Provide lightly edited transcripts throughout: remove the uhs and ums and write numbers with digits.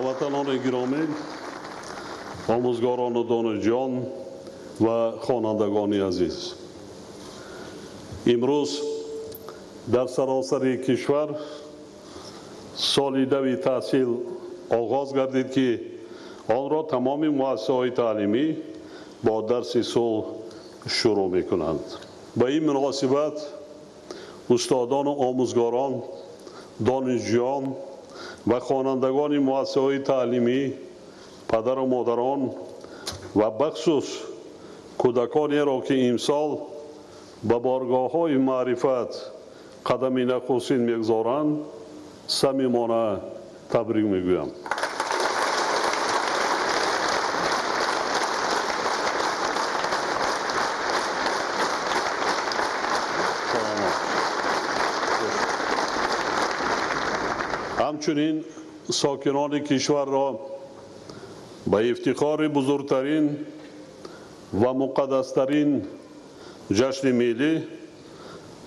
Ҳамватанони гиромӣ, омӯзгорону донишҷӯён ва хонандагони азиз, имрӯз дар саросари кишвар соли нави таҳсил оғоз гардид, ки онро тамоми муассисаҳои таълимӣ бо дарси сулҳ шурӯъ мекунанд. Ба ин муносибат устодону омӯзгорон, донишҷӯён ва хонандагони муассисаҳои таълимӣ, падару модарон ва бахусус кӯдаконеро, ки имсол ба боргоҳҳои маърифат қадами нахустин мегузоранд, самимона табрик мегӯям. Ҳамчунин сокинони кишварро ба ифтихори бузургтарин ва муқаддастарин ҷашни миллӣ,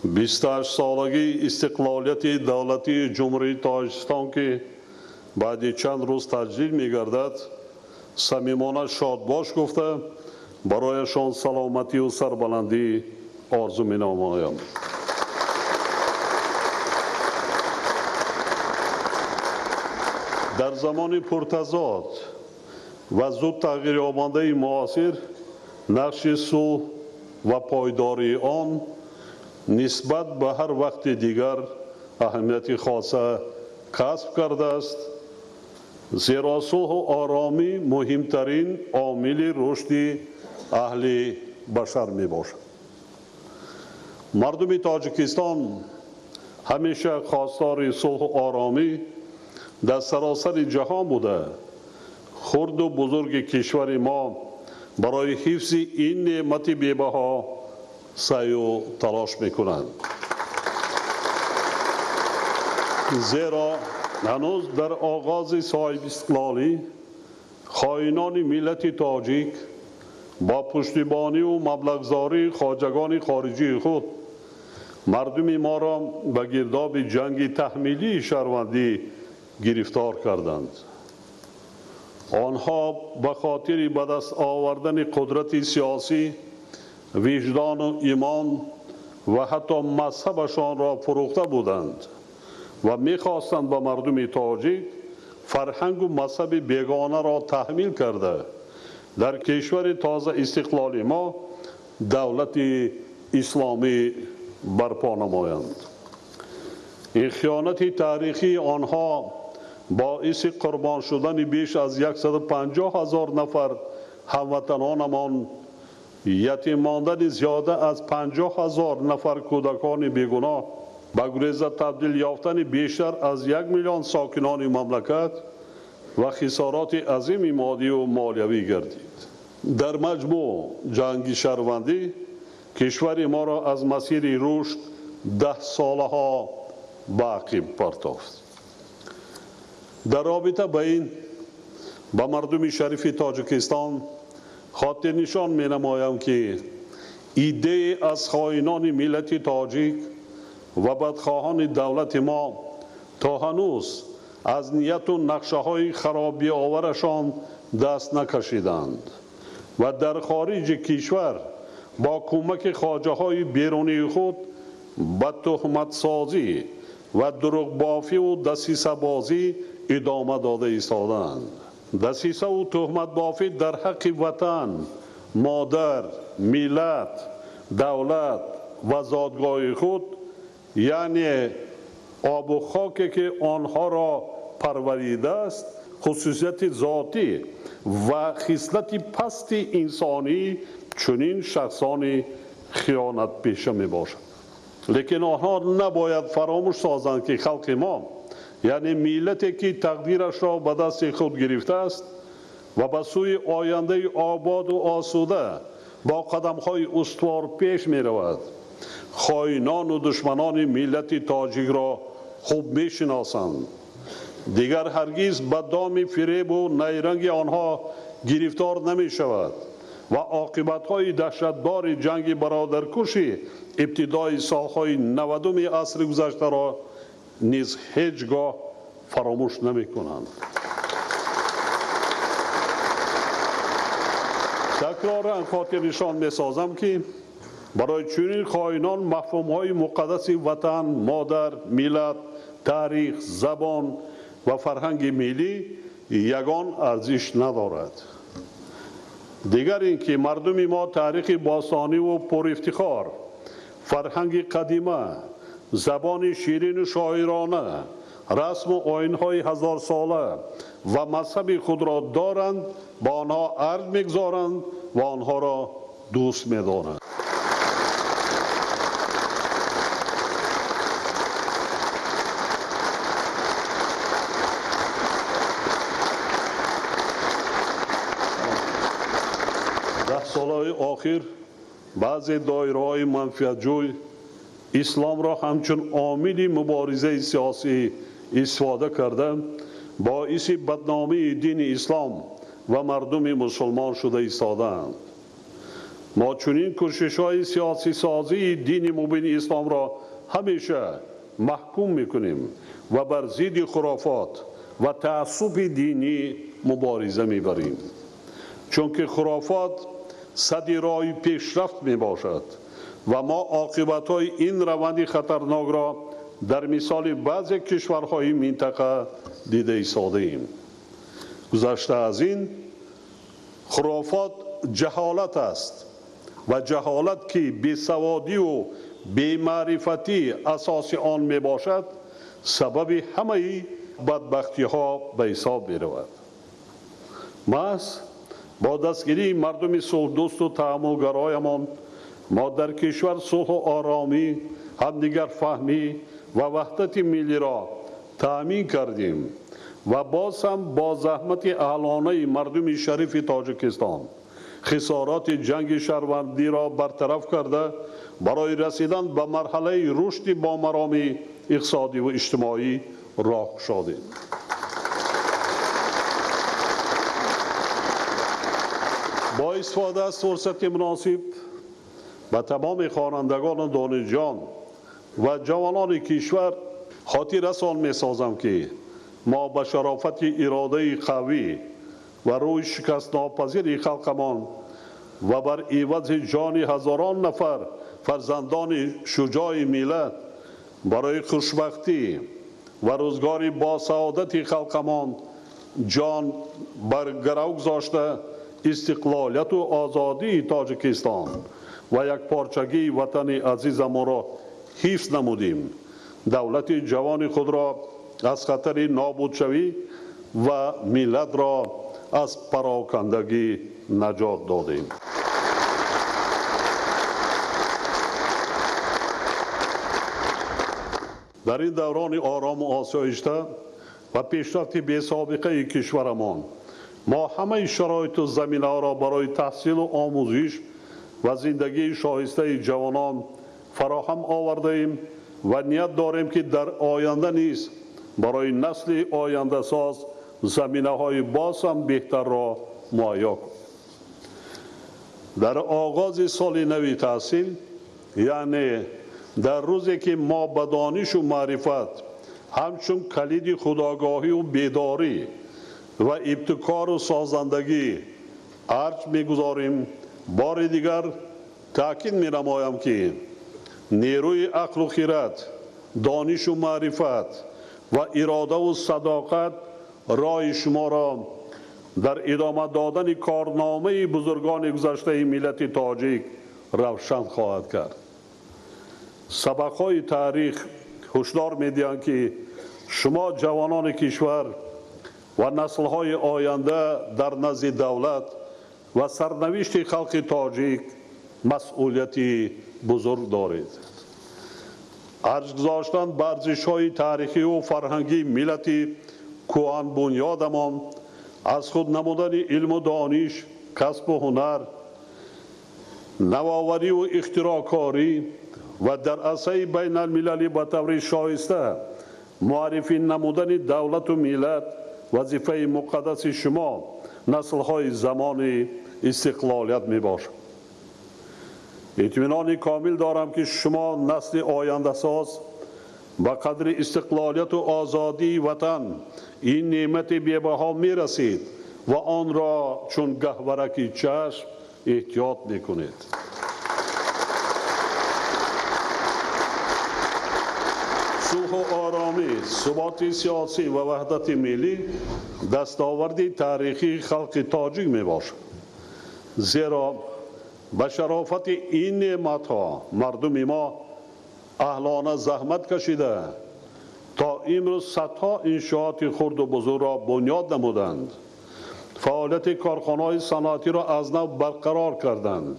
28-солагии истиқлолияти давлатии Ҷумҳурии Тоҷикистон, ки баъди чанд рӯз таҷлил мегардад, самимона шодбош гуфта, барояшон саломатию сарбаландӣ орзу менамоям. Дар замони пуртазод ва зуд тағйирёбандаи муосир нақши сулҳ ва пойдории он нисбат ба ҳар вақти дигар аҳамияти хоса касб кардааст, зеро сулҳу оромӣ муҳимтарин омили рушди аҳли башар мебошад. Мардуми Тоҷикистон ҳамеша хостори сулҳу оромӣ дар саросари ҷаҳон буда, хурду бузурги кишвари мо барои ҳифзи ин неъмати бебаҳо саъю талош мекунанд. Зеро ҳанӯз дар оғози соҳибистиқлолӣ хоинони миллати тоҷик бо пуштибониву маблағгузории хоҷагони хориҷии худ мардуми моро ба гирдоби ҷанги таҳмилии шаҳрвандӣ гирифтор карданд. Онҳо ба хотири ба даст овардани қудрати сиёсӣ, виҷдону имон ва ҳатто мазҳабашонро фурӯхта буданд ва мехостанд ба мардуми тоҷик фарҳангу мазҳаби бегонаро таҳмил карда, дар кишвари тоза истиқлоли мо давлати исломӣ барпо намоянд. Ин хиёнати таърихии онҳо боиси қурбон шудани беш аз 150 ҳазор нафар ҳамватанонамон, ятим мондани зиёда аз 50 ҳазор нафар кӯдакони бегуноҳ, ба гуреза табдил ёфтани бештар аз 1 миллион сокинони мамлакат ва хисороти азими моддию молиявӣ гардид. Дар маҷмӯъ ҷанги шаҳрвандӣ кишвари моро аз масири рушд 10 солаҳо ба ақиб партофт. Дар робита ба ин ба мардуми шарифи Тоҷикистон хотирнишон менамоям, ки идеи аз хоинони миллати тоҷик ва бадхоҳони давлати мо то ҳанӯз аз нияту нақшаҳои харобиоварашон даст накашиданд ва дар хориҷи кишвар бо кӯмаки хоҷаҳои берунии худ ба туҳматсозӣ ва дурӯғбофиву дасисабозӣ идома дода истодаанд. Дасисаву туҳматбофӣ дар ҳаққи ватан, модар, миллат, давлат ва зодгоҳи худ, яъне обу хоке, ки онҳоро парваридааст, хусусияти зотӣ ва хислати пасти инсонӣ чунин шахсони хиёнатпеша мебошад. Лекин онҳо набояд фаромӯш созанд, ки халқи мо, яъне миллате, ки тақдирашро ба дасти худ гирифтааст ва ба сӯи ояндаи ободу осуда бо қадамҳои устувор пеш меравад, хоинону душманони миллати тоҷикро хуб мешиносанд. Дигар ҳаргиз ба доми фиребу найранги онҳо гирифтор намешавад ва оқибатҳои даҳшатбори ҷанги бародаркуши ибтидои солҳои 90-уми асри гузаштаро низ ҳеҷ гоҳ фаромӯш намекунанд. Такроран хотирнишон месозам, ки барои чунин хоинон мафҳумҳои муқаддаси ватан, модар, миллат, таърих, забон ва фарҳанги миллӣ ягон арзиш надорад. Дигар ин ки мардуми мо таърихи бостониву пурэфтихор, фарҳанги қадима, забони ширину шоирона, расму оинҳои ҳазорсола ва мазҳаби худро доранд, ба онҳо арҷ мегузоранд ва онҳоро дӯст медоранд. Даҳ солҳои охир баъзе доираҳои манфиатҷӯй исломро ҳамчун омили муборизаи сиёсӣ истифода карда, боиси бадномии дини ислом ва мардуми мусулмон шуда истодаанд. Мо чунин кӯшишҳои сиёсисозии дини мубини исломро ҳамеша маҳкум мекунем ва бар зидди хурофот ва таассуби динӣ мубориза мебарем, чунки хурофот садди роҳи пешрафт мебошад ва мо оқибатҳои ин раванди хатарнокро дар мисоли баъзе кишварҳои минтақа дида истодаем. Гузашта аз ин, хурофот ҷаҳолат аст ва ҷаҳолат, ки бесаводиву бемаърифатӣ асоси он мебошад, сабаби ҳамаи бадбахтиҳо ба ҳисоб меравад. Маҳз бо дастгирии мардуми сулҳдӯсту таъаммулгароямон мо дар кишвар сулҳу оромӣ, ҳамдигарфаҳмӣ ва ваҳдати миллиро таъмин кардем ва боз ҳам бо заҳмати аҳлонаи мардуми шарифи Тоҷикистон хисороти ҷанги шаҳрвандиро бартараф карда, барои расидан ба марҳалаи рушди бомароми иқтисодиву иҷтимоӣ роҳ кушодем. Бо истифода аз фурсати муносиб ба тамоми хонандагону донишҷӯён ва ҷавонони кишвар хотиррасон месозам, ки мо ба шарофати иродаи қавӣ ва рӯи шикастнопазири халқамон ва бар ивази ҷони ҳазорон нафар фарзандони шуҷои миллат барои хушбахтӣ ва рӯзгори босаодати халқамон ҷон бар гарав гузошта, истиқлолияту озодии Тоҷикистон ва якпорчагии ватани азизамонро ҳифз намудем. Давлати ҷавони худро аз хатари нобудшавӣ ва миллатро аз парокандагӣ наҷот додем. Дар ин даврони орому осоишта ва пешрафти бесобиқаи кишварамон мо ҳамаи шароиту заминаҳоро барои таҳсилу омӯзиш ва зиндагии шоистаи ҷавонон фароҳам овардаем ва ният дорем, ки дар оянда низ барои насли ояндасоз заминаҳои боз ҳам беҳтарро муҳайё кунем. Дар оғози соли нави таҳсил, яъне дар рӯзе ки мо ба донишу маърифат ҳамчун калиди худогоҳию бедорӣ ва ибтикору созандагӣ арҷ мегузорем, бори дигар таъкид менамоям, ки нерӯи ақлу хират, донишу маърифат ва иродаву садоқат роҳи шуморо дар идома додани корномаи бузургони гузаштаи миллати тоҷик равшан хоҳад кард. Сабақҳои таърих ҳушдор медиҳанд, ки шумо ҷавонони кишвар ва наслҳои оянда дар назди давлат ва сарнавишти халқи тоҷик масъулияти бузург доред. Арҷ гузоштан ба арзишҳои таърихиву фарҳангии миллати кӯҳанбунёдамон, аз худ намудани илму дониш, касбу ҳунар, навовариву ихтироъкорӣ ва дар арсаи байналмилалӣ ба таври шоиста муаррифӣ намудани давлату миллат вазифаи муқаддаси шумо наслҳои замони истиқлолият мебошад. Итминони комил дорам, ки шумо насли ояндасоз ба қадри истиқлолияту озодии ватан ин неъмати бебаҳо мерасид ва онро чун гаҳвараки чашм эҳтиёт мекунед. Сулҳу оромӣ, суботи сиёсӣ ва ваҳдати миллӣ дастоварди таърихии халқи тоҷик мебошад. Зеро ба шарофати ин неъматҳо мардуми мо аҳлона заҳмат кашида то имрӯз садҳо иншооти хурду бузургро бунёд намуданд, фаъолияти корхонаҳои саноатиро аз нав барқарор карданд,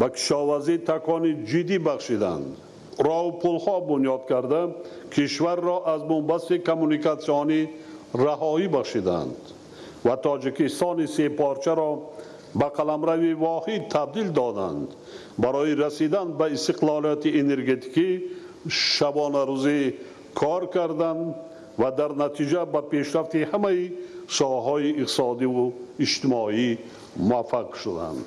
ба кишоварзӣ такони ҷиддӣ бахшиданд, роҳу пулҳо бунёд карда кишварро аз бунбасти коммуникатсионӣ раҳоӣ бахшиданд ва Тоҷикистони сепорчаро ба қаламрави воҳид табдил доданд. Барои расидан ба истиқлолияти энергетикӣ шабонарӯзӣ кор карданд ва дар натиҷа ба пешрафти ҳамаи соҳаҳои иқтисодиву иҷтимоӣ муваффақ шуданд.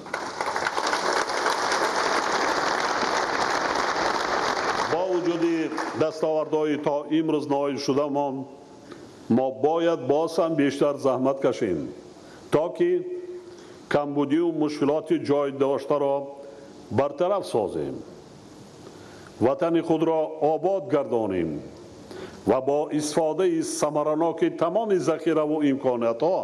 Бо вуҷуди дастовардҳои то имрӯз ноил шудамон, мо бояд боз ҳам бештар заҳмат кашем, то ки камбудиву мушкилоти ҷой доштаро бартараф созем, ватани худро обод гардонем ва бо истифодаи самараноки тамоми захираву имкониятҳо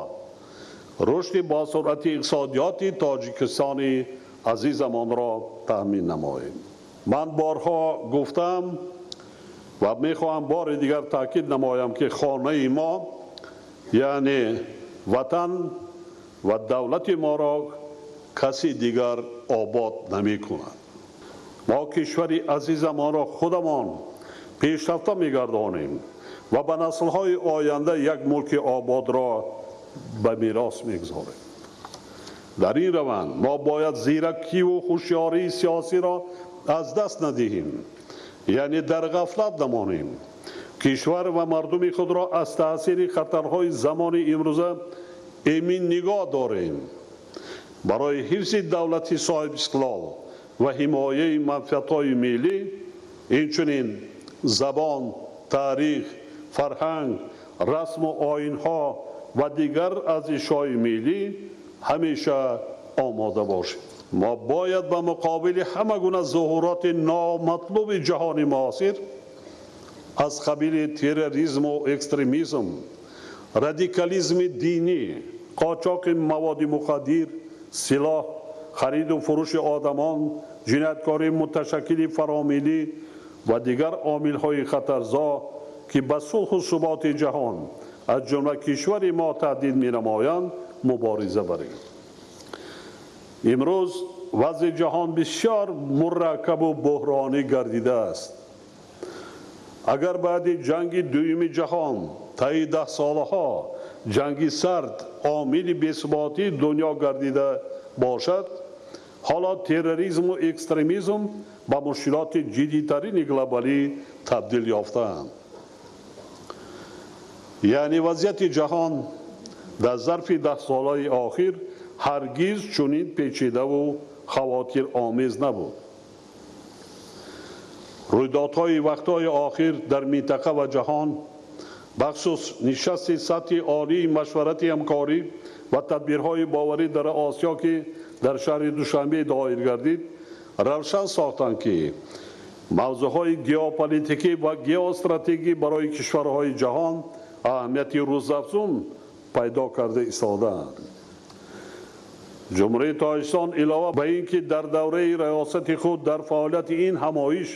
рушди босуръати иқтисодиёти Тоҷикистони азизамонро таъмин намоем. Ман борҳо гуфтам ва мехоҳам бори дигар таъкид намоям, ки хонаи мо, яъне ватан ва давлати моро каси дигар обод намекунад. Мо кишвари азизамонро худамон пешрафта мегардонем ва ба наслҳои оянда як мулки ободро ба мерос мегузорем. Дар ин раванд мо бояд зиракиву ҳушёрии сиёсиро аз даст надиҳем, яъне дар ғафлат намонем. Кишвар ва мардуми худро аз таъсири хатарҳои замони имрӯза эмин нигоҳ дорем. Барои ҳифзи давлати соҳибистиқлол ва ҳимояи манфиатҳои миллӣ, инчунин забон, таърих, фарҳанг, расму оинҳо ва дигар арзишҳои миллӣ ҳамеша омода бошем. Мо бояд ба муқобили ҳама гуна зуҳуроти номатлуби ҷаҳони муосир аз қабили терроризму экстремизм, радикализми динӣ, қочоқи маводи мухаддир, силоҳ, хариду фурӯши одамон, ҷинояткории муташаккили фаромиллӣ ва дигар омилҳои хатарзо, ки ба сулҳу суботи ҷаҳон аз ҷумла кишвари мо таҳдид менамоянд, мубориза барем. Имрӯз вазъи ҷаҳон бисёр мураккабу буҳронӣ гардидааст. Агар баъди ҷанги дуюми ҷаҳон таи даҳсолаҳо ҷанги сард омили бесуботии дунё гардида бошад, ҳоло терроризму экстремизм ба мушкилоти ҷиддитарини глобалӣ табдил ёфтаанд. Яъне вазъияти ҷаҳон дар зарфи даҳсолаи охир ҳаргиз чунин печидаву хавотиромез набуд. Рӯйдодҳои вақтҳои охир дар минтақа ва ҷаҳон, бахусус нишасти сатҳи олии машварати ҳамкорӣ ва тадбирҳои боварӣ дар Осиё, ки дар шаҳри Душанбе доир гардид, равшан сохтанд, ки мавзӯъҳои геополитикӣ ва геостратегӣ барои кишварҳои ҷаҳон аҳамияти рӯзафзун пайдо карда истодаанд. Ҷумҳурии Тоҷикистон илова ба ин ки дар давраи раёсати худ дар фаъолияти ин ҳамоиш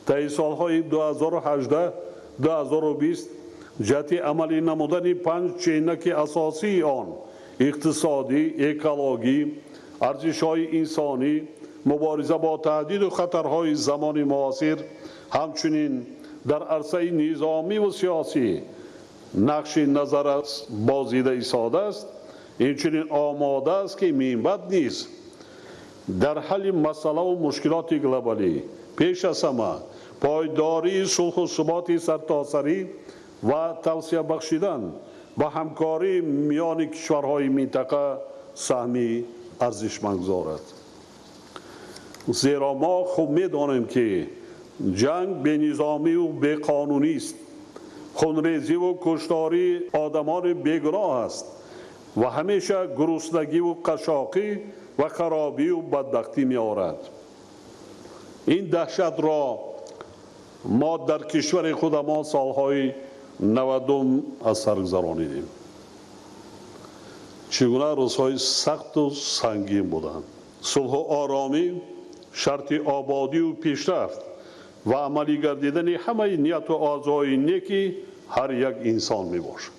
таи солҳои 2018-2020 ҷиҳати амалӣ намудани панҷ ченаки асосии он иқтисодӣ, экологӣ, арзишҳои инсонӣ, мубориза бо таҳдиду хатарҳои замони муосир, ҳамчунин дар арсаи низомиву сиёсӣ нақши назаррас бозида истодааст, инчунин омода аст, ки минбаъд низ дар ҳалли масъалаву мушкилоти глобалӣ пеш аз ҳама пойдории сулҳу суботи сартосарӣ ва тавсия бахшидан ба ҳамкории миёни кишварҳои минтақа саҳми арзишманд гузорад. Зеро мо хуб медонем, ки ҷанг бенизомиву беқонунист, хунрезиву куштории одамони бегуноҳ аст ва ҳамеша гуруснагиву қашоқӣ ва харобию бадбахтӣ меорад. Ин даҳшатро мо дар кишвари худамон солҳои 90 аз сар гузаронидем. Чӣ гуна рӯзҳои сахту сангин буданд. Сулҳу оромӣ шарти ободию пешрафт ва амалӣ гардидани ҳамаи нияту орзуҳои неки ҳар як инсон мебошад.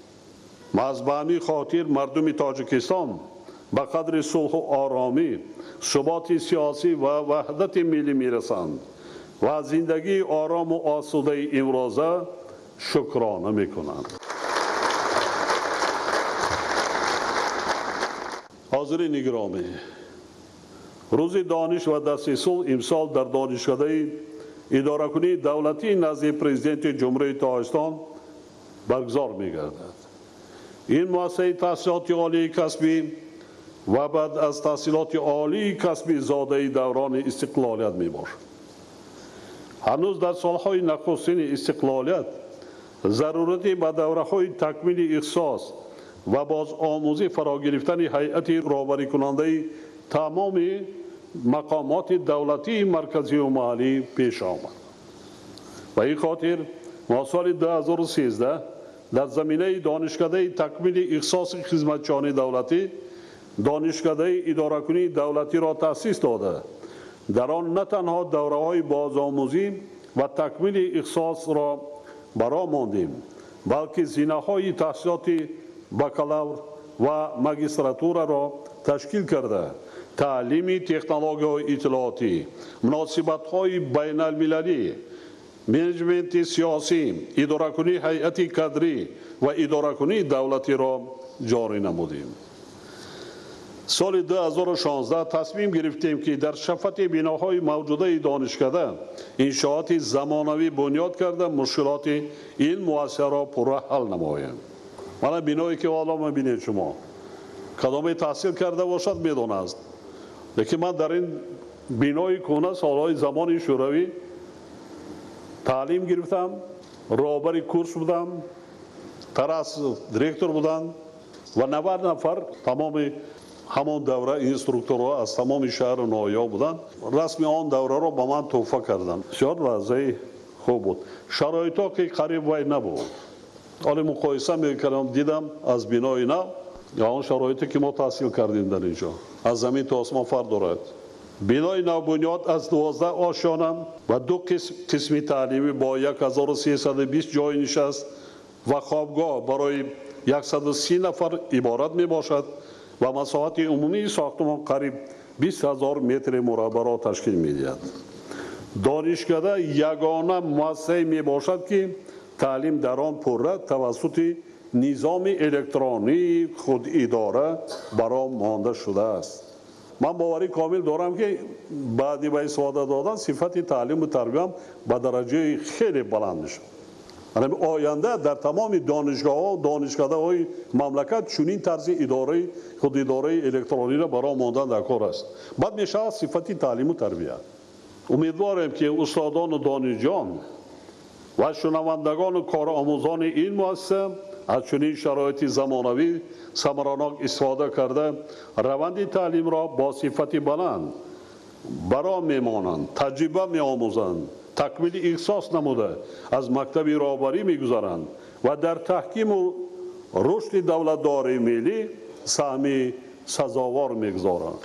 Маҳз ба ҳамин хотир мардуми Тоҷикистон ба қадри сулҳу оромӣ, суботи сиёсӣ ва ваҳдати миллӣ мерасанд ва аз зиндагии орому осудаи имрӯза шукрона мекунанд. Ҳозирини гиромӣ, рӯзи дониш ва дасти сулҳ имсол дар донишкадаи идоракунии давлатии назди Президенти Ҷумҳурии Тоҷикистон баргузор мегардад. Ин муассисаи таҳсилоти олии касбӣ ва баъд аз таҳсилоти олии касбӣ зодаи даврони истиқлолият мебошад. Ҳанӯз дар солҳои нахустини истиқлолият зарурати ба давраҳои такмили ихтисос ва бозомӯзӣ фаро гирифтани ҳайати роҳбарикунандаи тамоми мақомоти давлатии марказию маҳаллӣ пеш омад. Ба ин хотир мо соли 2013 дар заминаи донишкадаи такмили ихтисоси хизматчиёни давлатӣ донишкадаи идоракунии давлатиро таъсис дода, дар он на танҳо давраҳои бозомӯзӣ ва такмили ихтисосро баро мондем, балки зинаҳои таҳсилоти бакалавр ва магистратураро ташкил карда, таълими технологияҳои иттилоотӣ, муносибатҳои байналмилалӣ, менеҷменти сиёсӣ, идоракунии ҳайати кадрӣ ва идоракунии давлатиро ҷорӣ намудем. Соли 2016 тасмим гирифтем, ки дар шафати биноҳои мавҷудаи донишкада иншооти замонавӣ бунёд карда, мушкилоти ин муассисаро пурра ҳал намоем. Мана биное ки ҳоло мебинед шумо, кадоме таҳсил карда бошад медонад. Лекин ман дар ин бинои кӯҳна солҳои замони шӯравӣ таълим гирифтам, роҳбари курс будам, Тарас директор буданд ва 90 нафар тамоми ҳамон давра инструкторҳо аз тамоми шаҳру ноҳияҳо буданд. Расми он давраро ба ман тӯҳфа карданд. Бисёр лаҳзаи хуб буд. Шароитҳо ки қариб вай набуд. Ҳоле муқоиса мекардам, дидам аз бинои нав ва он шароите ки мо таҳсил кардем дар ин ҷо аз замин то осмон фарқ дорад. Бинои навбунёд аз 12 ошёна ва ду қисми таълимӣ бо 1320 ҷойи нишаст ва хобгоҳ барои 130 нафар иборат мебошад ва масоҳати умумии сохтмон қариб 20 000 метри мураббаъро ташкил медиҳад. Донишкада ягона муассисае мебошад, ки таълим дар он пурра тавассути низоми электронии худидора баро монда шудааст. Ман боварӣ комил дорам, ки баъди ба истифода додан сифати таълиму тарбиям ба дараҷаи хеле баланд мешавад. Оянда дар тамоми донишгоҳҳо, донишкадаҳои мамлакат чунин тарзи идораи худидораи электрониро баро мондан дар кор аст. Баъд мешавад сифати таълиму тарбия. Умедворем, ки устодону донишҷӯён ва шунавандагону коромӯзони ин муассиса аз чунин шароити замонавӣ самаранок истифода карда, раванди таълимро бо сифати баланд баро мемонанд, таҷриба меомӯзанд, такмили ихтисос намуда, аз мактаби роҳбарӣ мегузаранд ва дар таҳкиму рушди давлатдории миллӣ саҳми сазовор мегузоранд.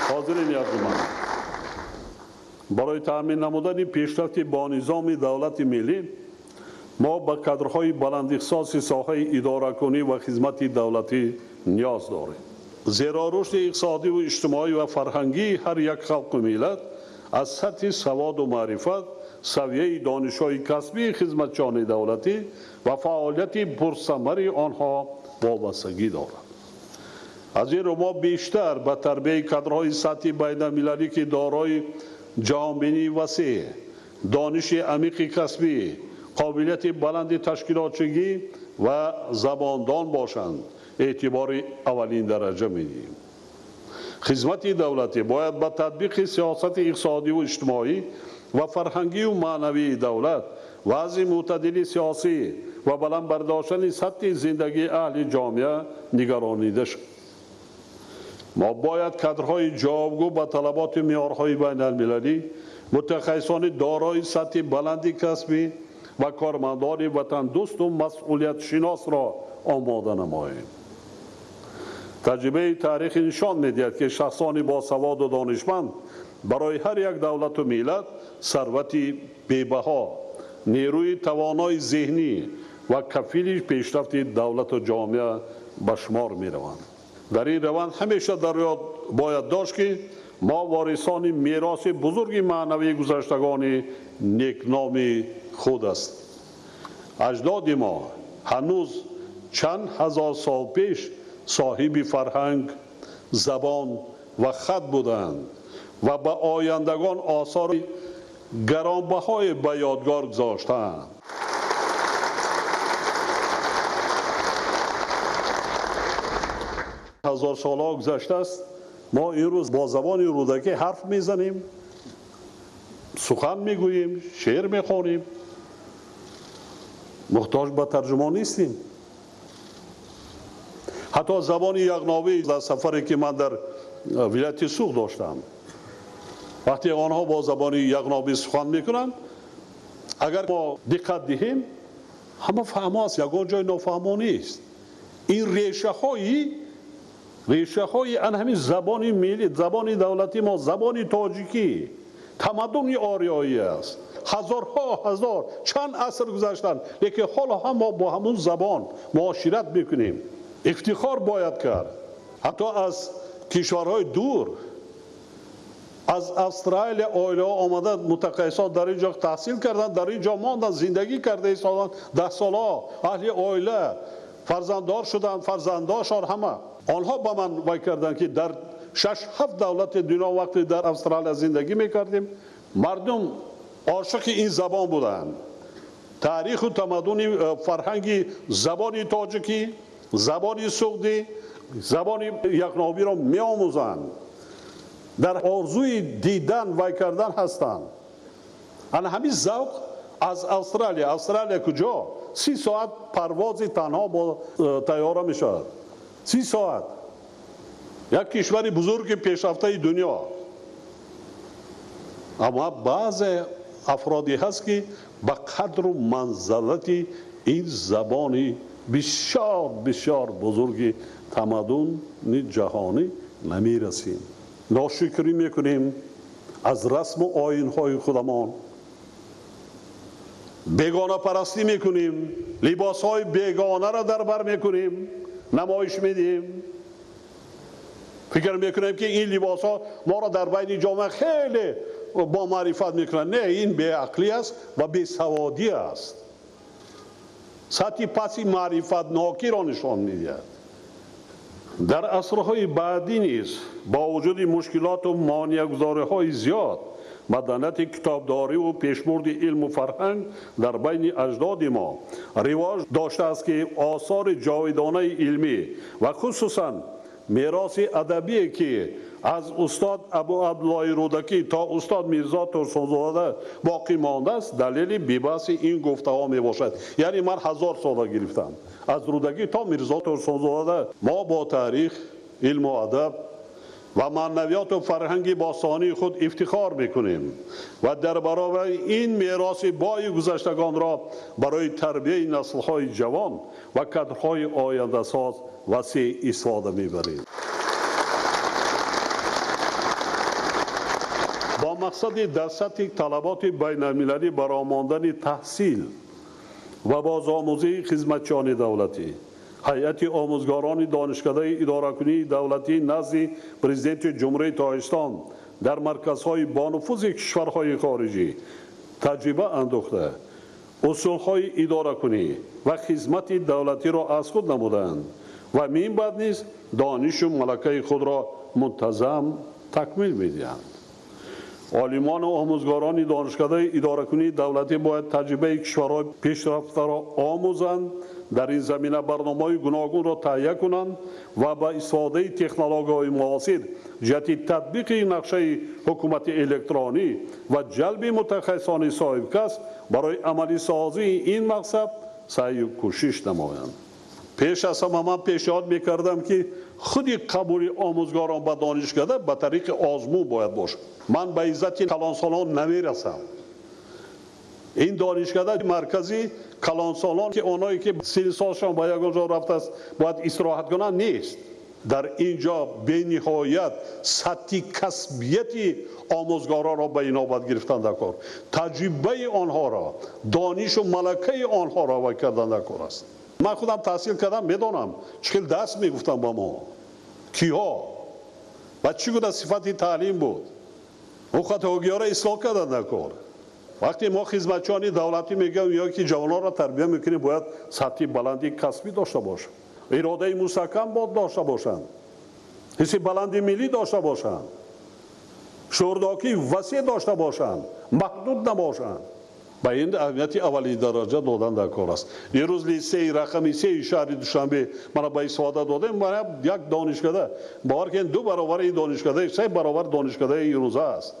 Ҳозирин арҷуманд, барои таъмин намудани пешрафти бо низоми давлати миллӣ мо ба кадрҳои баландихтисоси соҳаи идоракунӣ ва хизмати давлатӣ ниёз дорем. Зеро рушди иқтисодиву иҷтимоӣ ва фарҳангии ҳар як халқу миллат аз сатҳи саводу маърифат, савияи донишҳои касбии хизматчиёни давлатӣ ва фаъолияти пурсамари онҳо вобастагӣ дорад. Аз ин рӯ мо бештар ба тарбияи кадрҳои сатҳи байналмилалӣ, ки дорои ҷаҳонбинии васеъ, дониши амиқи касбӣ, қобилияти баланди ташкилотчигӣ ва забондон бошанд, эътибори аввалин дараҷа медиҳем. Хизмати давлатӣ бояд ба татбиқи сиёсати иқтисодиву иҷтимоӣ ва фарҳангию маънавии давлат, вазъи мӯътадили сиёсӣ ва баланд бардоштани сатҳи зиндагии аҳли ҷомеа нигаронида шуд. Мо бояд кадрҳои ҷавобгӯ ба талаботи меъёрҳои байналмилалӣ, мутахассисони дорои сатҳи баланди касбӣ ва кормандони ватандӯсту масъулиятшиносро омода намоем. Таҷрибаи таърихӣ нишон медиҳад, ки шахсони босаводу донишманд барои ҳар як давлату миллат сарвати бебаҳо, нерӯи тавонои зеҳнӣ ва кафили пешрафти давлату ҷомеа ба шумор мераванд. Дар ин раванд ҳамеша дар ёд бояд дошт, ки мо ворисони мероси бузурги маънавии гузаштагони некноми худ аст. Аҷдоди мо ҳанӯз чанд ҳазор сол пеш соҳиби фарҳанг, забон ва хат буданд ва ба ояндагон осори гаронбаҳое ба ёдгор гузоштаанд. Ҳазор солҳо гузаштааст, мо имрӯз бо забони Рӯдакӣ ҳарф мезанем, сухан мегӯем, шеър мехонем, муҳтоҷ ба тарҷумон нестем. Ҳатто забони яғнобӣ дар сафаре ки ман дар вилояти Суғд доштам, вақте онҳо бо забони яғнобӣ сухан мекунанд, агар мо диққат диҳем, ҳама фаҳмо аст, ягон ҷой нофаҳмо нест. Ин решаҳои ан ҳамин забони миллӣ, забони давлати мо, забони тоҷикӣ, тамаддуни ориёӣ аст. Ҳазорҳо ҳазор чанд аср гузаштанд, лекин ҳоло ҳам мо бо ҳамун забон муошират мекунем. Ифтихор бояд кард. Ҳатто аз кишварҳои дур, аз Австралия оилаҳо омада мутахассисон дар ин ҷо таҳсил карданд, дар ин ҷо монданд, зиндагӣ карда истоданд даҳ солҳо, аҳли оила, фарзанддор шуданд, фарзанддоршон ҳама. Онҳо ба ман вай карданд, ки дар 6-7 давлати дунё вақте дар Австралия зиндагӣ мекардем, мардум ошиқи ин забон буданд. Таъриху тамаддуни фарҳанги забони тоҷикӣ, забони суғдӣ, забони яғнобиро меомӯзанд, дар орзуи дидан вай кардан ҳастанд. Ана ҳамин завқ аз Австралия. Австралия куҷо? 30 соат парвози танҳо бо тайёра мешавад. 30 соат. Як кишвари бузурги пешрафтаи дунё. Аммо баъзе афроде ҳаст, ки ба қадру манзалати ин забони бисёр бисёр бузурги тамаддуни ҷаҳонӣ намерасем. Ношукрӣ мекунем аз расму оинҳои худамон, бегонапарастӣ мекунем, либосҳои бегонаро дар бар мекунем, намоиш медиҳем. Фикр мекунем, ки ин либосҳо моро дар байни ҷомеа хеле бомаърифат мекунанд. Не, ин беақлӣ аст ва бесаводӣ аст. Сатҳи паси маърифатнокиро нишон медиҳад. Дар асрҳои баъдӣ низ бо вуҷуди мушкилоту монеагузориҳои зиёд, маданияти китобдориву пешбурди илму фарҳанг дар байни аҷдоди мо ривоҷ доштааст, ки осори ҷовидонаи илмӣ ва хусусан мероси адабие, ки аз устод Абу Абдуллоҳи Рӯдакӣ то устод Мирзо Турсунзода боқӣ мондааст, далели бебаҳси ин гуфтаҳо мебошад. Яъне ман 1000 сола гирифтам аз Рӯдакӣ то Мирзо Турсунзода. Мо бо таърих, илму адаб ва маънавиёту фарҳанги бостонии худ ифтихор мекунем ва дар баробари ин мероси бои гузаштагонро барои тарбияи наслҳои ҷавон ва кадрҳои ояндасоз васеъ истифода мебарем. Бо мақсади дар сатҳи талаботи байналмилалӣ баромондани таҳсил ва бозомӯзии хизматчиёни давлатӣ, ҳайати омӯзгорони донишкадаи идоракунии давлатӣ назди Президенти Ҷумҳурии Тоҷикистон дар марказҳои бонуфузи кишварҳои хориҷӣ таҷриба андӯхта, усулҳои идоракунӣ ва хизмати давлатиро аз худ намуданд ва мин баъд низ донишу малакаи худро мунтазам такмил медиҳанд. Олимону омӯзгорони донишкадаи идоракунии давлатӣ бояд таҷрибаи кишварҳои пешрафтаро омӯзанд, Дар ин замина барномаҳои гуногунро таҳия кунанд ва ба истифодаи технологияҳои муосир ҷиҳати татбиқи нақшаи ҳукумати электронӣ ва ҷалби мутахассисони соҳибкасб барои амалисозии ин мақсад саъю кӯшиш намоянд. Пеш аз ҳама ман пешниҳод мекардам, ки худи қабули омӯзгорон ба донишкада ба тариқи озмун бояд бошад. Ман ба иззати калонсолон намерасам. Ин донишкада маркази калонсолон, ки онҳое ки синну солшон ба ягон ҷо рафтааст, бояд истироҳат кунанд, нест. Дар ин ҷо бениҳоят сатҳи касбияти омӯзгоронро ба инобат гирифтан дар кор, таҷрибаи онҳоро, донишу малакаи онҳоро вай кардан дар кор аст. Ман худам таҳсил кардам, медонам чӣ хел дарс мегуфтам ба мо, киҳо ва чӣ гуна сифати таълим буд. Он хатогиҳоро ислоҳ кардан дар кор. Вақте мо хизматчиёни давлатӣ мегӯем ё ки ҷавононро тарбия мекунем, бояд сатҳи баланди касбӣ дошта бошанд, иродаи мустаҳкам дошта бошанд, ҳисси баланди миллӣ дошта бошанд, шӯрдокии васеъ дошта бошанд, маҳдуд набошанд. Ба ин аҳамияти аввалин дараҷа додан дар кор аст. Имрӯз литсеи рақами 3 шаҳри Душанбе мана ба истифода додем, мана як донишкада, бовар кунед, 2 баробари ин донишкада, 3 баробар донишкадаи имрӯза аст.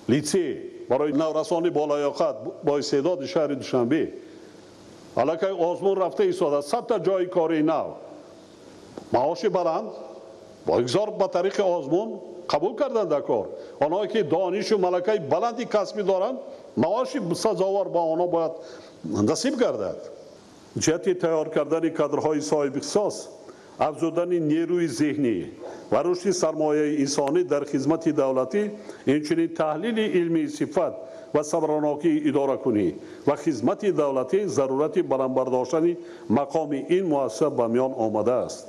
Литсей барои наврасони болаёқат бо истеъдоди шаҳри Душанбе аллакай озмун рафта истода, 100 та ҷойи кори нав, маоши баланд, бо ба тариқи озмун қабул кардан дар кор. Онҳое ки донишу малакаи баланди касбӣ доранд, маоши сазовор ба онҳо бояд насиб гардад. Ҷиҳати тайёр кардани кадрҳои соҳибихтисос, афзудани нерӯи зеҳнӣ ва рушди сармояи инсонӣ дар хизмати давлатӣ, инчунин таҳлили илмии сифат ва самаранокии идоракунӣ ва хизмати давлатӣ зарурати баландбардоштани мақоми ин муассиса ба миён омадааст.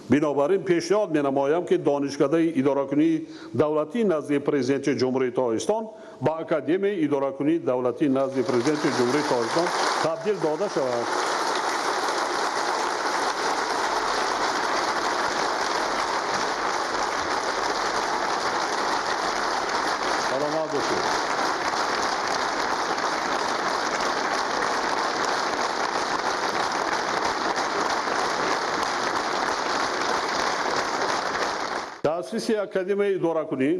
Бинобар ин пешниҳод менамоям, ки донишкадаи идоракунии давлатӣ назди Президенти Ҷумҳурии Тоҷикистон ба Академияи идоракунии давлатӣ назди Президенти Ҷумҳурии Тоҷикистон табдил дода шавад. Саломат бошед. Таъсиси Академияи идоракунӣ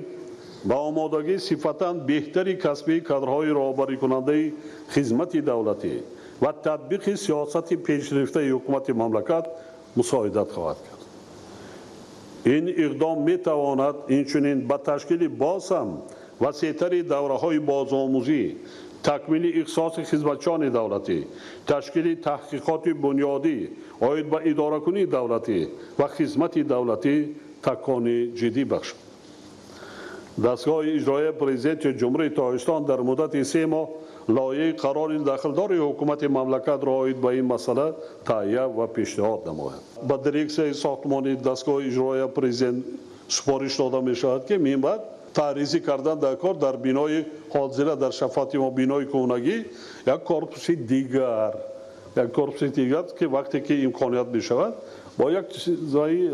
ба омодагии сифатан беҳтари касбии кадрҳои роҳбарикунандаи хизмати давлатӣ ва татбиқи сиёсати пешрафтаи ҳукумати мамлакат мусоидат хоҳад кард. Ин иқдом метавонад инчунин ба ташкили боз ҳам васеътари давраҳои бозомӯзӣ, такмили ихтисоси хизматчиёни давлатӣ, ташкили таҳқиқоти бунёдӣ оид ба идоракунии давлатӣ ва хизмати давлатӣ такони ҷиддӣ бахшад. Дастгоҳи иҷроияи Президенти Ҷумҳурии Тоҷикистон дар муддати 3 моҳ лоиҳаи қарори дахлдори ҳукумати мамлакатро оид ба ин масъала таҳия ва пешниҳод намояд. Ба дирексияи сохтмони дастгоҳи иҷроияи президент супориш дода мешавад, ки минбаъд таъризӣ кардан дар кор дар бинои ҳозира дар шафоати мо бинои кӯҳнагӣ як корпуси дигар, як корпуси дигар, ки вақте ки имконият мешавад, бо як чизҳои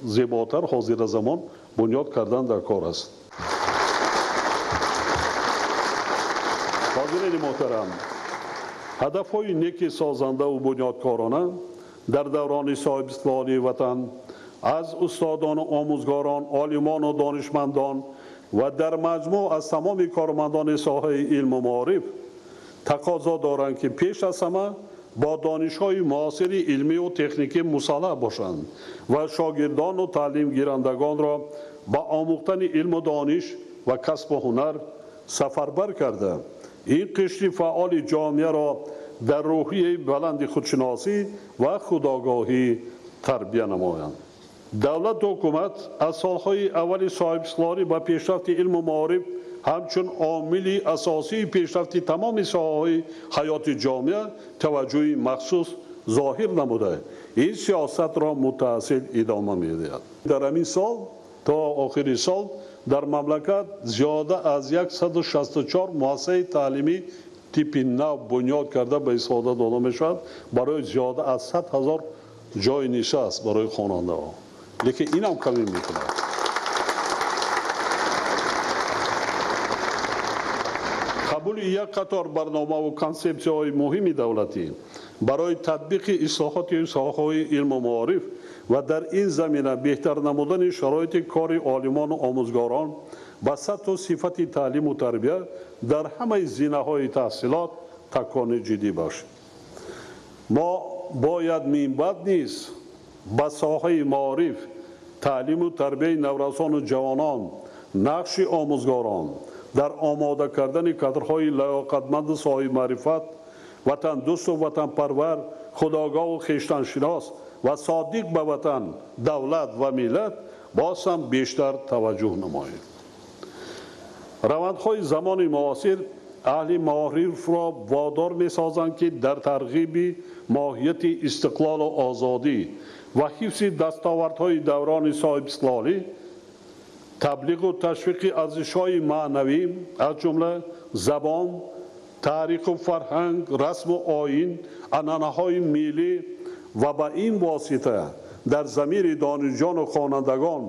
зеботар ҳозира замон бунёд кардан дар кор аст. Ҳозирини муҳтарам, ҳадафҳои неки созандаву бунёдкорона дар даврони соҳибистиқлолии ватан аз устодону омӯзгорон, олимону донишмандон ва дар маҷмӯъ аз тамоми кормандони соҳаи илму маориф тақозо доранд, ки пеш аз ҳама бо донишҳои муосири илмию техникӣ мусаллаҳ бошанд ва шогирдону таълимгирандагонро ба омӯхтани илму дониш ва касбу ҳунар сафарбар карда, ин қишри фаъоли ҷомеаро дар рӯҳияи баланди худшиносӣ ва худогоҳӣ тарбия намоянд. Давлату ҳукумат аз солҳои аввали соҳибистиқлолӣ ба пешрафти илму маориф ҳамчун омили асосии пешрафти тамоми соҳаҳои ҳаёти ҷомеа таваҷҷӯҳи махсус зоҳир намуда, ин сиёсатро мутаассил идома медиҳад. Дар ҳамин сол то охири сол дар мамлакат зиёда аз 164 муассисаи таълимӣ типи нав бунёд карда ба истифода дода мешавад барои зиёда аз 100 000 ҷойи нишаст барои хонандаҳо. Лекин инам камӣ мекунад. Қабули як қатор барномаву консепсияҳои муҳими давлатӣ Барои татбиқи ислоҳоти соҳаҳои илму маориф ва дар ин замина беҳтар намудани шароити кори олимону омӯзгорон ба сатҳу сифати таълиму тарбия дар ҳамаи зинаҳои таҳсилот такони ҷиддӣ бошад. Мо бояд минбаъд низ ба соҳаи маориф, таълиму тарбияи наврасону ҷавонон, нақши омӯзгорон дар омода кардани кадрҳои лаёқатманду соҳибмаърифат, ватандӯсту ватанпарвар, худогоҳу хештаншинос ва содиқ ба ватан, давлат ва миллат боз ҳам бештар таваҷҷӯҳ намоем. Равандҳои замони муосир аҳли маорифро водор месозанд, ки дар тарғиби моҳияти истиқлолу озодӣ ва ҳифзи дастовардҳои даврони соҳибистиқлолӣ, таблиғу ташвиқи арзишҳои маънавӣ, аз ҷумла забон, таъриху фарҳанг, расму оин, анъанаҳои миллӣ ва ба ин восита дар замири донишҷӯну хонандагон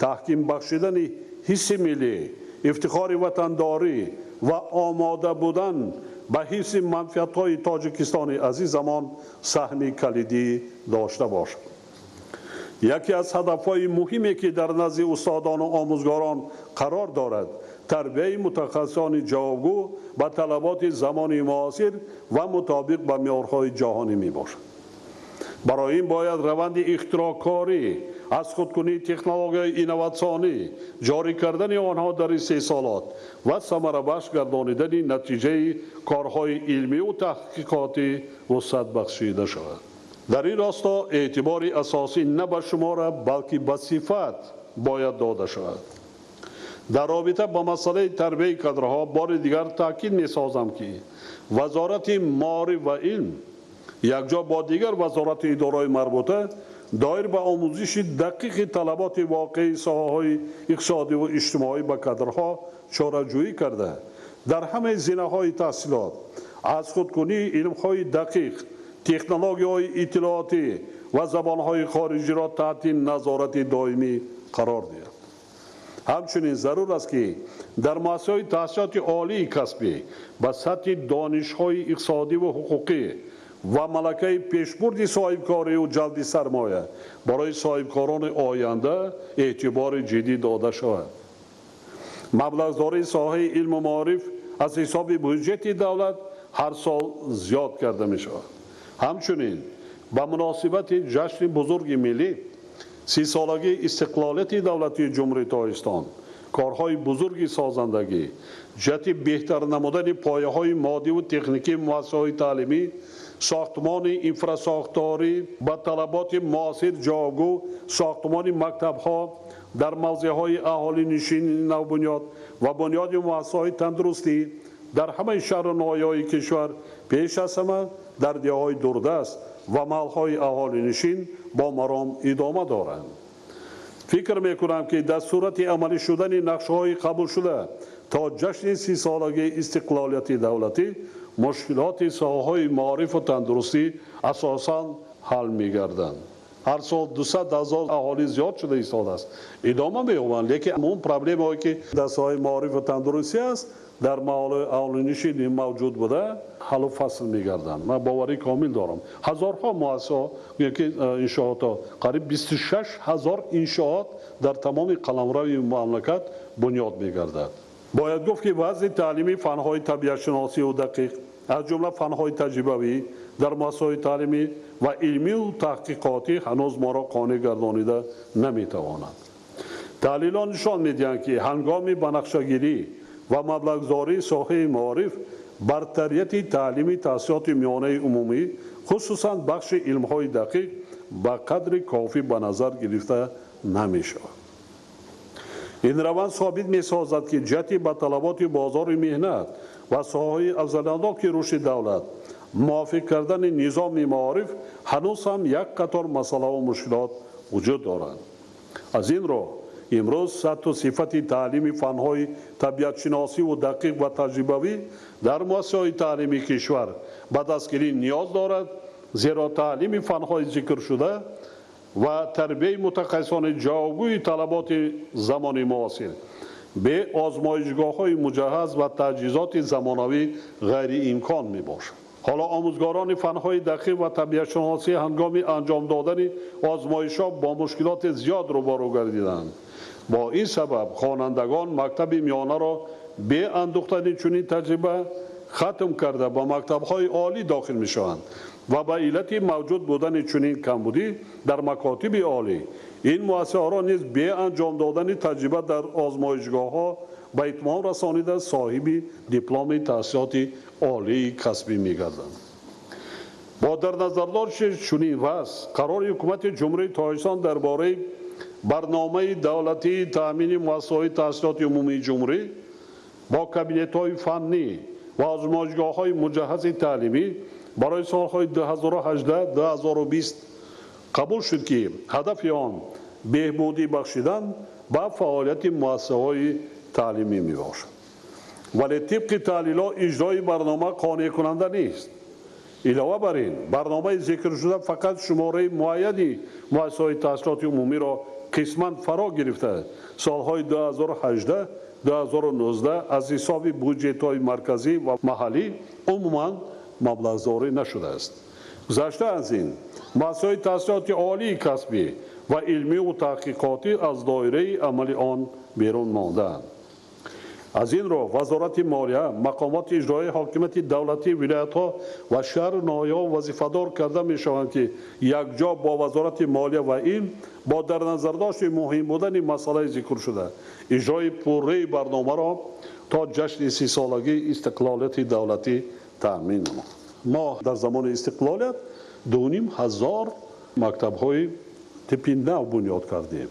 таҳким бахшидани ҳисси миллӣ, ифтихори ватандорӣ ва омода будан ба ҳифзи манфиатҳои Тоҷикистони азизамон саҳми калидӣ дошта бошад. Яке аз ҳадафҳои муҳиме, ки дар назди устодону омӯзгорон қарор дорад, тарбияи мутахассисони ҷавобгӯ ба талаботи замони муосир ва мутобиқ ба меъёрҳои ҷаҳонӣ мебошад. Барои ин бояд раванди ихтироъкорӣ, аз худкунии технологияи инноватсионӣ, ҷорӣ кардани онҳо дар истеҳсолот ва самарабахш гардонидани натиҷаи корҳои илмию таҳқиқотӣ вусъат бахшида шавад. Дар ин росто эътибори асосӣ на ба шумора, балки ба сифат бояд дода шавад. Дар робита ба масъалаи тарбияи кадрҳо бори дигар таъкид месозам, ки Вазорати маориф ва илм якҷо бо дигар вазорату идораҳои марбута доир ба омӯзиши дақиқи талаботи воқеии соҳаҳои иқтисодиву иҷтимоӣ ба кадрҳо чораҷӯӣ карда, дар ҳамаи зинаҳои таҳсилот аз худкунии илмҳои дақиқ, технологияҳои иттилоотӣ ва забонҳои хориҷиро таҳти назорати доимӣ қарор диҳад. Ҳамчунин зарур аст, ки дар муассисаҳои таҳсилоти олии касбӣ ба сатҳи донишҳои иқтисодиву ҳуқуқӣ ва малакаи пешбурди соҳибкорию ҷалби сармоя барои соҳибкорони оянда эътибори ҷиддӣ дода шавад. Маблағгузории соҳаи илму маориф аз ҳисоби буҷети давлат ҳар сол зиёд карда мешавад. Ҳамчунин ба муносибати ҷашни бузурги миллӣ, 30-солагии истиқлолияти давлатии Ҷумҳурии Тоҷикистон, корҳои бузурги созандагӣ ҷиҳати беҳтар намудани пояҳои моддиву техникии муассисаҳои таълимӣ, сохтмони инфрасохторӣ ба талаботи муосир ҷавобгӯ, сохтмони мактабҳо дар мавзеъҳои аҳолинишини навбунёд ва бунёди муассисаҳои тандурустӣ дар ҳамаи шаҳру ноҳияҳои кишвар, пеш аз ҳама дар деҳаҳои дурдаст ва маҳалҳои аҳолинишин бо маром идома доранд. Фикр мекунам, ки дар сурати амалӣ шудани нақшаҳои қабулшуда то ҷашни 30-солагии истиқлолияти давлатӣ мушкилоти соҳаҳои маорифу тандурустӣ асосан ҳал мегарданд. Ҳар сол 200 ҳазор аҳолӣ зиёд шуда истодааст, идома меёбанд, лекин он проблемаҳое, ки дар соҳаи маорифу тандурустӣ аст, дар маҳалҳои аҳолинишин мавҷуд буда, ҳаллу фасл мегарданд. Ман боварӣ комил дорам, ҳазорҳо муассисаҳо ки иншоотҳо, қариб 26 ҳазор иншоот дар тамоми қаламрави мамлакат бунёд мегардад. Бояд гуфт, ки вазъи таълимии фанҳои табиатшиносию дақиқ, аз ҷумла фанҳои таҷрибавӣ дар муассисаҳои таълимӣ ва илмию таҳқиқотӣ ҳанӯз моро қонеъ гардонида наметавонад. Таҳлилҳо нишон медиҳанд, ки ҳангоми банақшагирӣ ва маблағгузории соҳаи маориф бартарияти таълими таҳсилоти миёнаи умумӣ, хусусан бахши илмҳои дақиқ, ба қадри кофӣ ба назар гирифта намешавад. Ин раванд собит месозад, ки ҷиҳати ба талаботи бозори меҳнат ва соҳаҳои афзалиятноки рушди давлат мувофиқ кардани низоми маориф ҳанӯз ҳам як қатор масъалаву мушкилот вуҷуд доранд. Аз ин рӯ имрӯз сатҳу сифати таълими фанҳои табиатшиносиву дақиқ ва таҷрибавӣ дар муассисаҳои таълимии кишвар ба дастгирӣ ниёз дорад, зеро таълими фанҳои зикршуда ва тарбияи мутахассисони ҷавобгӯи талаботи замони муосир бе озмоишгоҳҳои муҷаҳҳаз ва таҷҳизоти замонавӣ ғайриимкон мебошад. Ҳоло омӯзгорони фанҳои дақиқ ва табиатшиносӣ ҳангоми анҷом додани озмоишҳо бо мушкилоти зиёд рӯбарӯ гардиданд. Бо ин сабаб хонандагон мактаби миёнаро бе андӯхтани чунин таҷриба хатм карда ба мактабҳои олӣ дохил мешаванд ва ба иллати мавҷуд будани чунин камбудӣ дар макотиби олӣ ин муассисаҳоро низ бе анҷом додани таҷриба дар озмоишгоҳҳо ба итмом расонида соҳиби дипломи таҳсилоти олии касбӣ мегарданд. Бо дар назардошти чунин вазъ қарори Ҳукумати Ҷумҳурии Тоҷикистон дар бораи барномаи давлатии таъмини муассисаҳои таҳсилоти умумии ҷумҳурӣ бо кабинетҳои фаннӣ ва озмоишгоҳҳои муҷаҳҳази таълимӣ барои солҳои 2018-2020 қабул шуд, ки ҳадафи он беҳбудӣ бахшидан ба фаъолияти муассисаҳои таълимӣ мебошад. Вале тибқи таҳлилҳо иҷрои барнома қонеъкунанда нест. Илова бар ин, барномаи зикршуда фақат шумораи муайяни муассисаҳои таҳсилоти умумиро қисман фаро гирифта, солҳои 2018-2019 аз ҳисоби буҷетҳои марказӣ ва маҳаллӣ умуман маблағгузорӣ нашудааст. Гузашта аз ин, муассисаҳои таҳсилоти олии касбӣ ва илмию таҳқиқотӣ аз доираи амали он берун мондаанд. Аз ин рӯ Вазорати молия, мақомоти иҷроии ҳокимияти давлатии вилоятҳо ва шаҳру ноҳияҳо вазифадор карда мешаванд, ки якҷо бо Вазорати молия ва илм бо дар назардошти муҳим будани масъалаи зикршуда иҷрои пурраи барномаро то ҷашни 30-солагии истиқлолияти давлатӣ таъмин намояд. Мо дар замони истиқлолият 2500 мактабҳои типи нав бунёд кардем,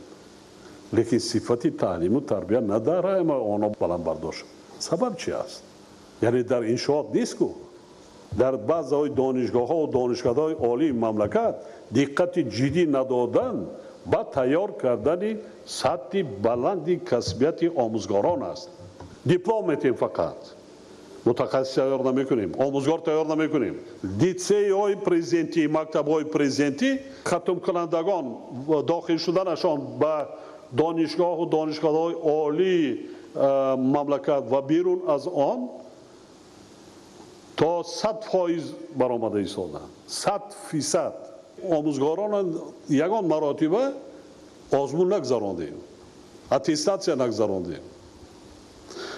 лекин сифати таълиму тарбия на дар онҳо баланд бардошт. Сабаб чи аст? Яъне дар иншоот нест ку. Дар баъзеҳои донишгоҳҳо ва донишкадаҳои олии мамлакат диққати ҷиддӣ надодан ба тайёр кардани сатҳи баланди касбияти омӯзгорон аст. Диплом метем фақат, мутахассис тайёр намекунем, омӯзгор тайёр намекунем. Литсейҳои президентӣ, мактабҳои президентӣ хатмкунандагон дохил шуданашон ба донишгоҳу донишкадаҳои олии мамлакат ва берун аз он то 100% баромада истоданд. 100% омӯзгорон ягон маротиба озмун нагзарондем, аттестатсия нагзарондем.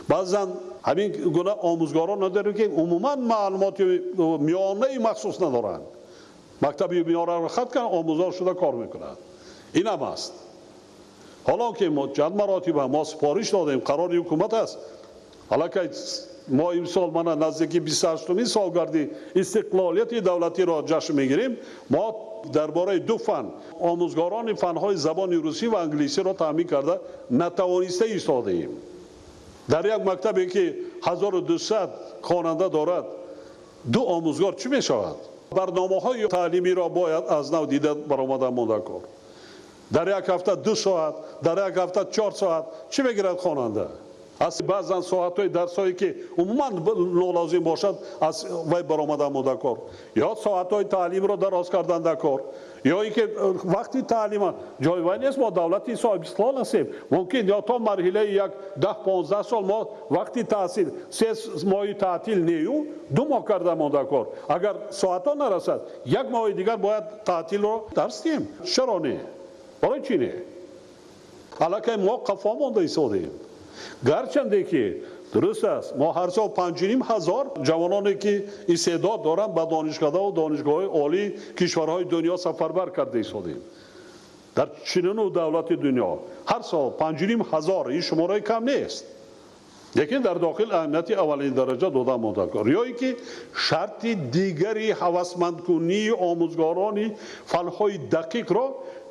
Баъзан ҳамин гуна омӯзгорон надорем, ки умуман маълумоти миёнаи махсус надоранд. Мактаби миёнаро хат кард, омӯзгор шуда кор мекунад. Ин ҳам аст. Ҳоло ки мо чанд маротиба мо супориш додем, қарори ҳукумат аст. Аллакай мо имсол мана наздики 28-умин солгарди истиқлолияти давлатиро ҷашн мегирем. Мо дар бораи ду фан омӯзгорони фанҳои забони русӣ ва англисиро таъмин карда натавониста истодаем. Дар як мактабе ки 1200 хонанда дорад, ду омӯзгор чӣ мешавад? Барномаҳои таълимиро бояд аз нав дида баромада монда кор. Дар як ҳафта 2 соат, дар як ҳафта 4 соат чӣ мегирад хонанда? Аз баъзан соатҳои дарсҳое ки умуман нолозим бошад, аз вай баромада монда кор. Ё соатҳои таълимро дароз кардан дар кор, ё ин ки вақти таълима ҷои вай нест. Мо давлати соҳибистиқлол ҳастем. Мумкин ё то марҳилаи як 10-15 сол мо вақти таҳсил 3 моҳи таътил нею 2 моҳ карда монда кор. Агар соатҳо нарасад, як моҳи дигар бояд таътилро дарс диҳем. Чаро не? Барои чӣ не? Аллакай мо қафо монда истодаем. Гарчанде ки дуруст аст, мо ҳар сол 5500 ҷавононе ки истеъдод доранд ба донишкадаву донишгоҳҳои олии кишварҳои дунё сафарбар карда истодаем. Дар чунину давлати дунё ҳар сол 5500, ин шумораи кам нест, лекин дар дохил аҳамияти аввалин дараҷа дода монда кор. Ё ин ки шарти дигари ҳавасмандкунии омӯзгорони фанҳои дақиқро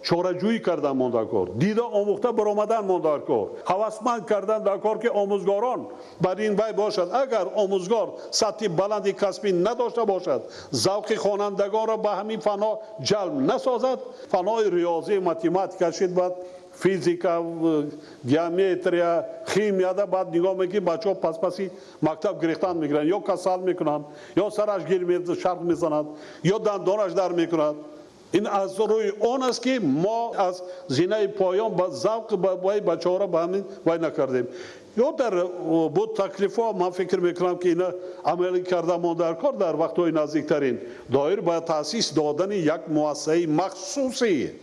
чораҷӯӣ кардан монда кор, дида омӯхта баромадан монда кор, ҳавасманд кардан дар кор, ки омӯзгорон бар ин вай бошад. Агар омӯзгор сатҳи баланди касбӣ надошта бошад, завқи хонандагонро ба ҳамин фанҳо ҷалб насозад, фанҳои риёзӣ, математика шид, баъд физика, геометрия, химияда баъд нигоҳ мекунӣ, бачаҳо паспаси мактаб гирифтан мегиранд, ё касал мекунанд, ё сараш гир шарқ мезанад, ё дандонаш дар мекунад. Ин аз рӯи он аст, ки мо аз зинаи поён ба завқ вай бачаҳоро ба ҳамин вай накардем. Ё дар буд таклифҳо, ман фикр мекунам, ки ина амалӣ карда мо дар кор дар вақтҳои наздиктарин доир ба таъсис додани як муассисаи махсуси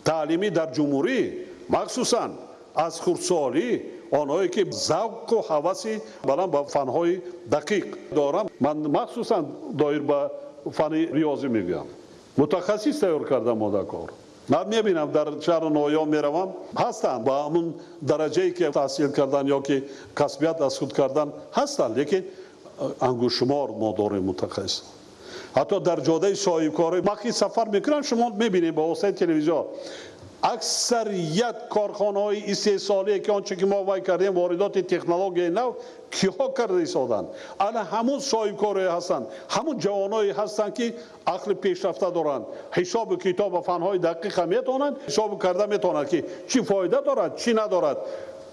таълимӣ дар ҷумҳурӣ, махсусан аз хурдсолӣ онҳое ки завқу ҳаваси баланд ба фанҳои дақиқ доранд, ман махсусан доир ба фани риёзӣ мегӯям, мутахассис тайёр карда мо дар кор. Ман мебинам, дар шаҳру ноҳияҳо меравам, ҳастанд ба ҳамун дараҷае ки таҳсил кардан ё ки касбият аз худ кардан ҳастанд, лекин ангуштшумор мо дорем мутахассис. Ҳатто дар ҷодаи соҳибкорӣ вақти сафар мекунам, шумо мебинед ба воситаи телевизион, аксарият корхонаҳои истеҳсолие ки он чӣ ки мо вай кардем, воридоти технологияи нав, киҳо карда истоданд? Ана ҳамун соҳибкорое ҳастанд, ҳамун ҷавоное ҳастанд, ки ақли пешрафта доранд, ҳисобу китоб ва фанҳои дақиқа метавонанд ҳисобу карда метавонанд, ки чӣ фоида дорад, чӣ надорад.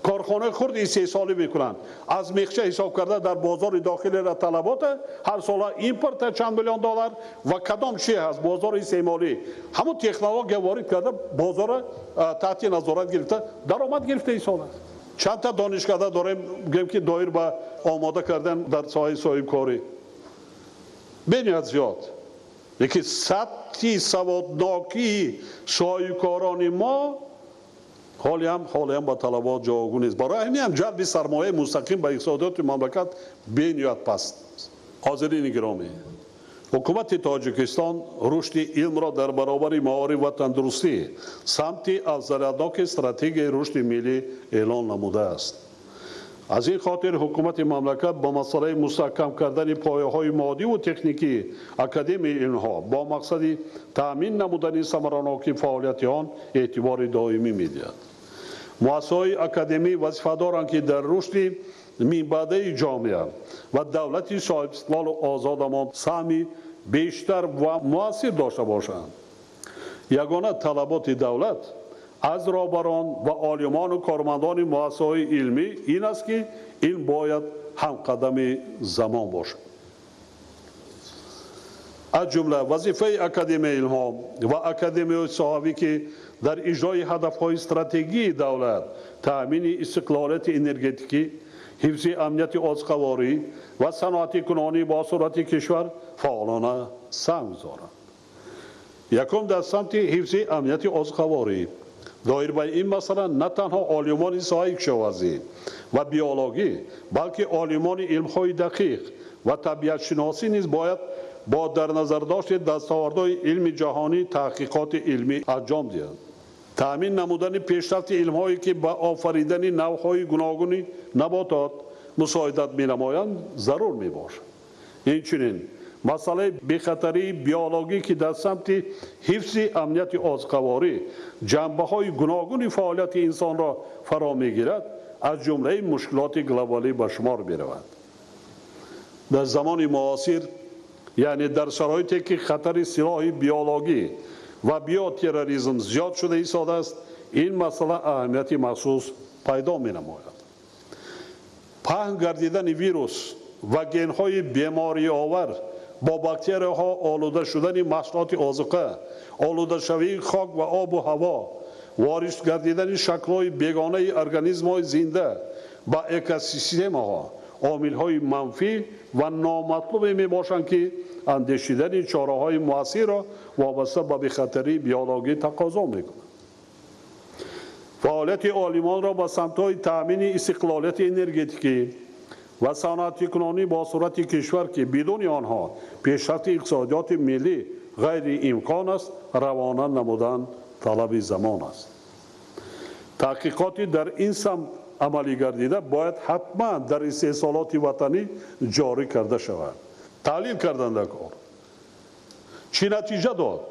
Корхонаи хурд истеҳсолӣ мекунанд, аз мехча ҳисоб карда дар бозори дохилиро талабота, ҳар сола импорта чанд миллион доллар ва кадом чи ҳаст бозори истеъмолӣ, ҳамун технология ворид карда, бозорро таҳти назорат гирифта, даромад гирифта истодааст. Чандта донишкада дорем, гӯем ки доир ба омода кардан дар соҳаи соҳибкорӣ бениҳоят зиёд, лекин сатҳи саводнокии соҳибкорони мо ҳолиам ба талабот ҷавобгӯ нест. Барои ҳамин ҳам ҷалби сармояи мустақим ба иқтисодиёти мамлакат бениҳоят паст. Ҳозирини гиромӣ, ҳукумати Тоҷикистон рушди илмро дар баробари маориф ва тандурустӣ самти афзалиятноки стратегияи рушди миллӣ эълон намудааст. Аз ин хотир ҳукумати мамлакат ба масъалаи мустаҳкам кардани пояҳои моддиву техникии Академияи илмҳо бо мақсади таъмин намудани самаранокии фаъолияти он эътибори доимӣ медиҳад. Муассисаҳои академӣ вазифа доранд, ки дар рушди минбаъдаи ҷомеа ва давлати соҳибистиқлолу озодамон саҳми бештар ва муассир дошта бошанд. Ягона талаботи давлат аз роҳбарон ва олимону кормандони муассисаҳои илмӣ ин аст, ки илм бояд ҳамқадами замон бошад. Аз ҷумла вазифаи Академияи илмҳо ва академияи соҳавӣ, ки дар иҷрои ҳадафҳои стратегии давлат, таъмини истиқлолияти энергетикӣ, ҳифзи амнияти озуқаворӣ ва саноатикунонӣ бо суръати кишвар фаъолона саҳм гузоранд. Якум, дар самти ҳифзи амнияти озуқаворӣ. Доир ба ин масъала на танҳо олимони соҳаи кишоварзӣ ва биологӣ, балки олимони илмҳои дақиқ ва табиатшиносӣ низ бояд бо дар назардошти дастовардҳои илми ҷаҳонӣ таҳқиқоти илмӣ анҷом диҳанд. Таъмин намудани пешрафти илмҳое, ки ба офаридани навъҳои гуногуни наботот мусоидат менамоянд, зарур мебошад. Инчунин масъалаи бехатарии биологӣ, ки дар самти ҳифзи амнияти озуқаворӣ ҷанбаҳои гуногуни фаъолияти инсонро фаро мегирад, аз ҷумлаи мушкилоти глобалӣ ба шумор меравад. Дар замони муосир, яъне дар шароите ки хатари силоҳи биологӣ ва биотерроризм зиёд шуда истодааст, ин масъала аҳамияти махсус пайдо менамояд. Паҳн гардидани вирус ва генҳои бемориовар, бо бактерияҳо олуда шудани маҳсулоти озуқа, олудашавии хок ва обу ҳаво, ворид гардидани шаклҳои бегонаи организмҳои зинда ба экосистемаҳо омилҳои манфӣ ва номатлубе мебошанд, ки андешидани чораҳои муассирро вобаста ба бехатарии биологӣ тақозо мекунад. Фаъолияти олимонро ба самтҳои таъмини истиқлолияти энергетикӣ ва саноатикунонӣ бо суръати кишвар, ки бидуни онҳо пешрафти иқтисодиёти миллӣ ғайриимкон аст, равона намудан талаби замон аст. Таҳқиқоти дар ин самт амалӣ гардида бояд ҳатман дар истеҳсолоти ватанӣ ҷорӣ карда шавад. Таҳлил кардан дар кор чӣ натиҷа дод,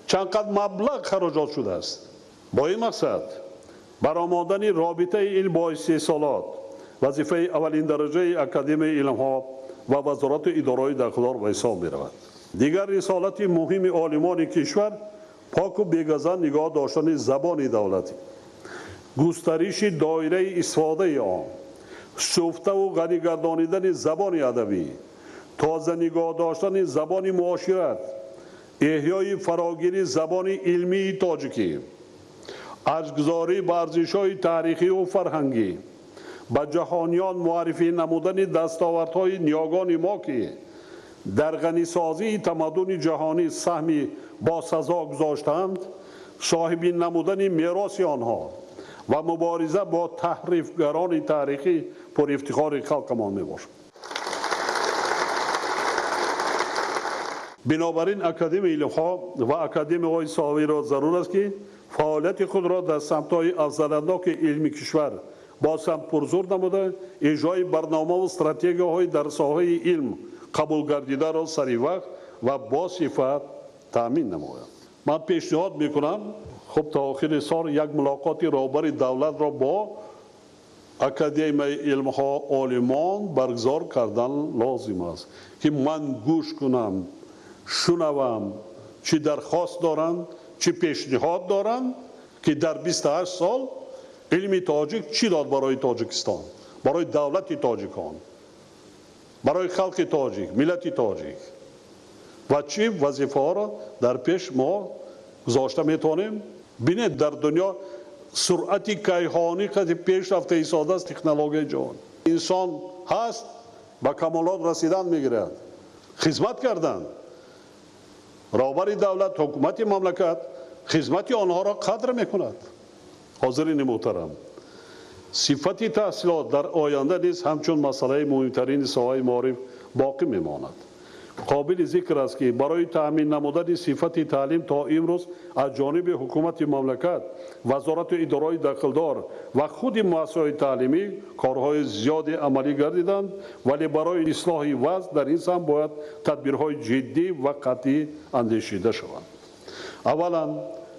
чанд қад маблағ хароҷот шудааст. Бо ин мақсад баромадани робитаи илм бо истеҳсолот вазифаи аввалиндараҷаи Академияи илмҳо ва вазорату идораҳои дахлдор ба ҳисоб меравад. Дигар рисолати муҳими олимони кишвар поку бегазанд нигоҳ доштани забони давлатӣ, густариши доираи истифодаи он, суфтаву ғанӣ гардонидани забони адабӣ, тоза нигоҳ доштани забони муошират. Эҳёи фарогири забони илмии тоҷикӣ, арҷгузорӣ ба арзишҳои таърихию фарҳангӣ, ба ҷаҳониён муаррифӣ намудани дастовардҳои ниёгони мо, ки дар ғанисозии тамаддуни ҷаҳонӣ саҳми босазо гузоштаанд, соҳиби намудани мероси онҳо ва мубориза бо таҳрифгарони таърихӣ пурэфтихори халқамон мебошад. Бинобар ин Академияи илмҳо ва академияҳои соҳавиро зарур аст, ки фаъолияти худро дар самтҳои афзалиятноки илми кишвар боз ҳам пурзур намуда, иҷрои барномаву стратегияҳои дар соҳаи илм қабулгардидаро саривақт ва босифат таъмин намояд. Ман пешниҳод мекунам, хуб, то охири сол як мулоқоти роҳбари давлатро бо Академияи илмҳо олимон баргузор кардан лозим аст, ки ман гӯш кунам, шунавам, чӣ дархост доранд, чӣ пешниҳод доранд, ки дар 28 сол илми тоҷик чӣ дод барои Тоҷикистон, барои давлати тоҷикон, барои халқи тоҷик, миллати тоҷик ва чӣ вазифаҳоро дар пеш мо гузошта метавонем. Бинед, дар дунё суръати кайҳонӣ қади пеш рафта истодааст технологияи ҷаҳон. Инсон ҳаст, ба камолот расидан мегирад, хизмат кардан. Роҳбари давлат, ҳукумати мамлакат хизмати онҳоро қадр мекунад. Ҳозирини муҳтарам, сифати таҳсилот дар оянда низ ҳамчун масъалаи муҳимтарини соҳаи маориф боқӣ мемонад. Қобили зикр аст, ки барои таъмин намудани сифати таълим то имрӯз аз ҷониби ҳукумати мамлакат, вазорату идораҳои дахлдор ва худи муассисаҳои таълимӣ корҳои зиёде амалӣ гардиданд, вале барои ислоҳи вазъ дар ин самт бояд тадбирҳои ҷиддӣ ва қатъӣ андешида шаванд. Аввалан,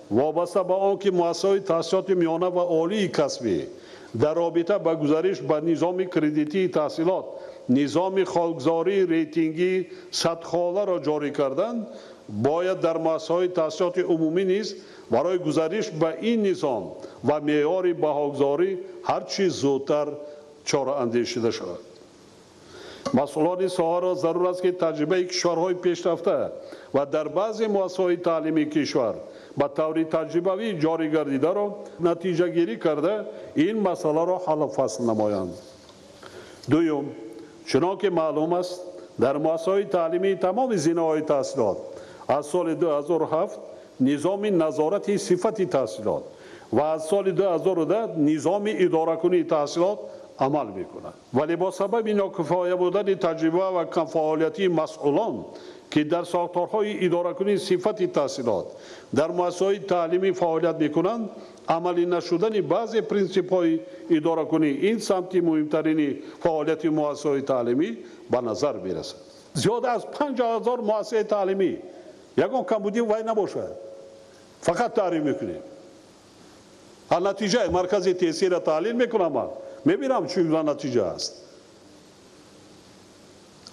вобаста ба он ки муассисаҳои таҳсилоти миёна ва олии касбӣ дар робита ба гузариш ба низоми кредитии таҳсилот, низоми холгузории рейтингии садхоларо ҷорӣ карданд, бояд дар муассисаҳои таҳсилоти умумӣ низ барои гузариш ба ин низом ва меъёри баҳогузорӣ ҳар чӣ зудтар чора андешида шавад. Масъулони соҳаро зарур аст, ки таҷрибаи кишварҳои пешрафта ва дар баъзе муассисаҳои таълимии кишвар ба таври таҷрибавӣ ҷорӣ гардидаро натиҷагирӣ карда, ин масъаларо ҳаллу фасл намоянд. Дуюм, чунон ки маълум аст, дар муассисаҳои таълимии тамоми зинаҳои таҳсилот аз соли 2007 низоми назорати сифати таҳсилот ва аз соли 2010 низоми идоракунии таҳсилот амал мекунад. Вале бо сабаби нокифоя будани таҷриба ва камфаъолияти масъулон, ки дар сохторҳои идоракунии сифати таҳсилот дар муассисаҳои таълимӣ фаъолият мекунанд, амалӣ нашудани баъзе принсипҳои идоракунӣ ин самти муҳимтарини фаъолияти муассисаҳои таълимӣ ба назар мерасад. Зиёда аз 5000 муассисаи таълимӣ ягон камбудӣ вай набошад, фақат таъриф мекунем. Ҳар натиҷаи маркази тестиро таҳлил мекунам, ман мебинам чӣ гуна натиҷа аст.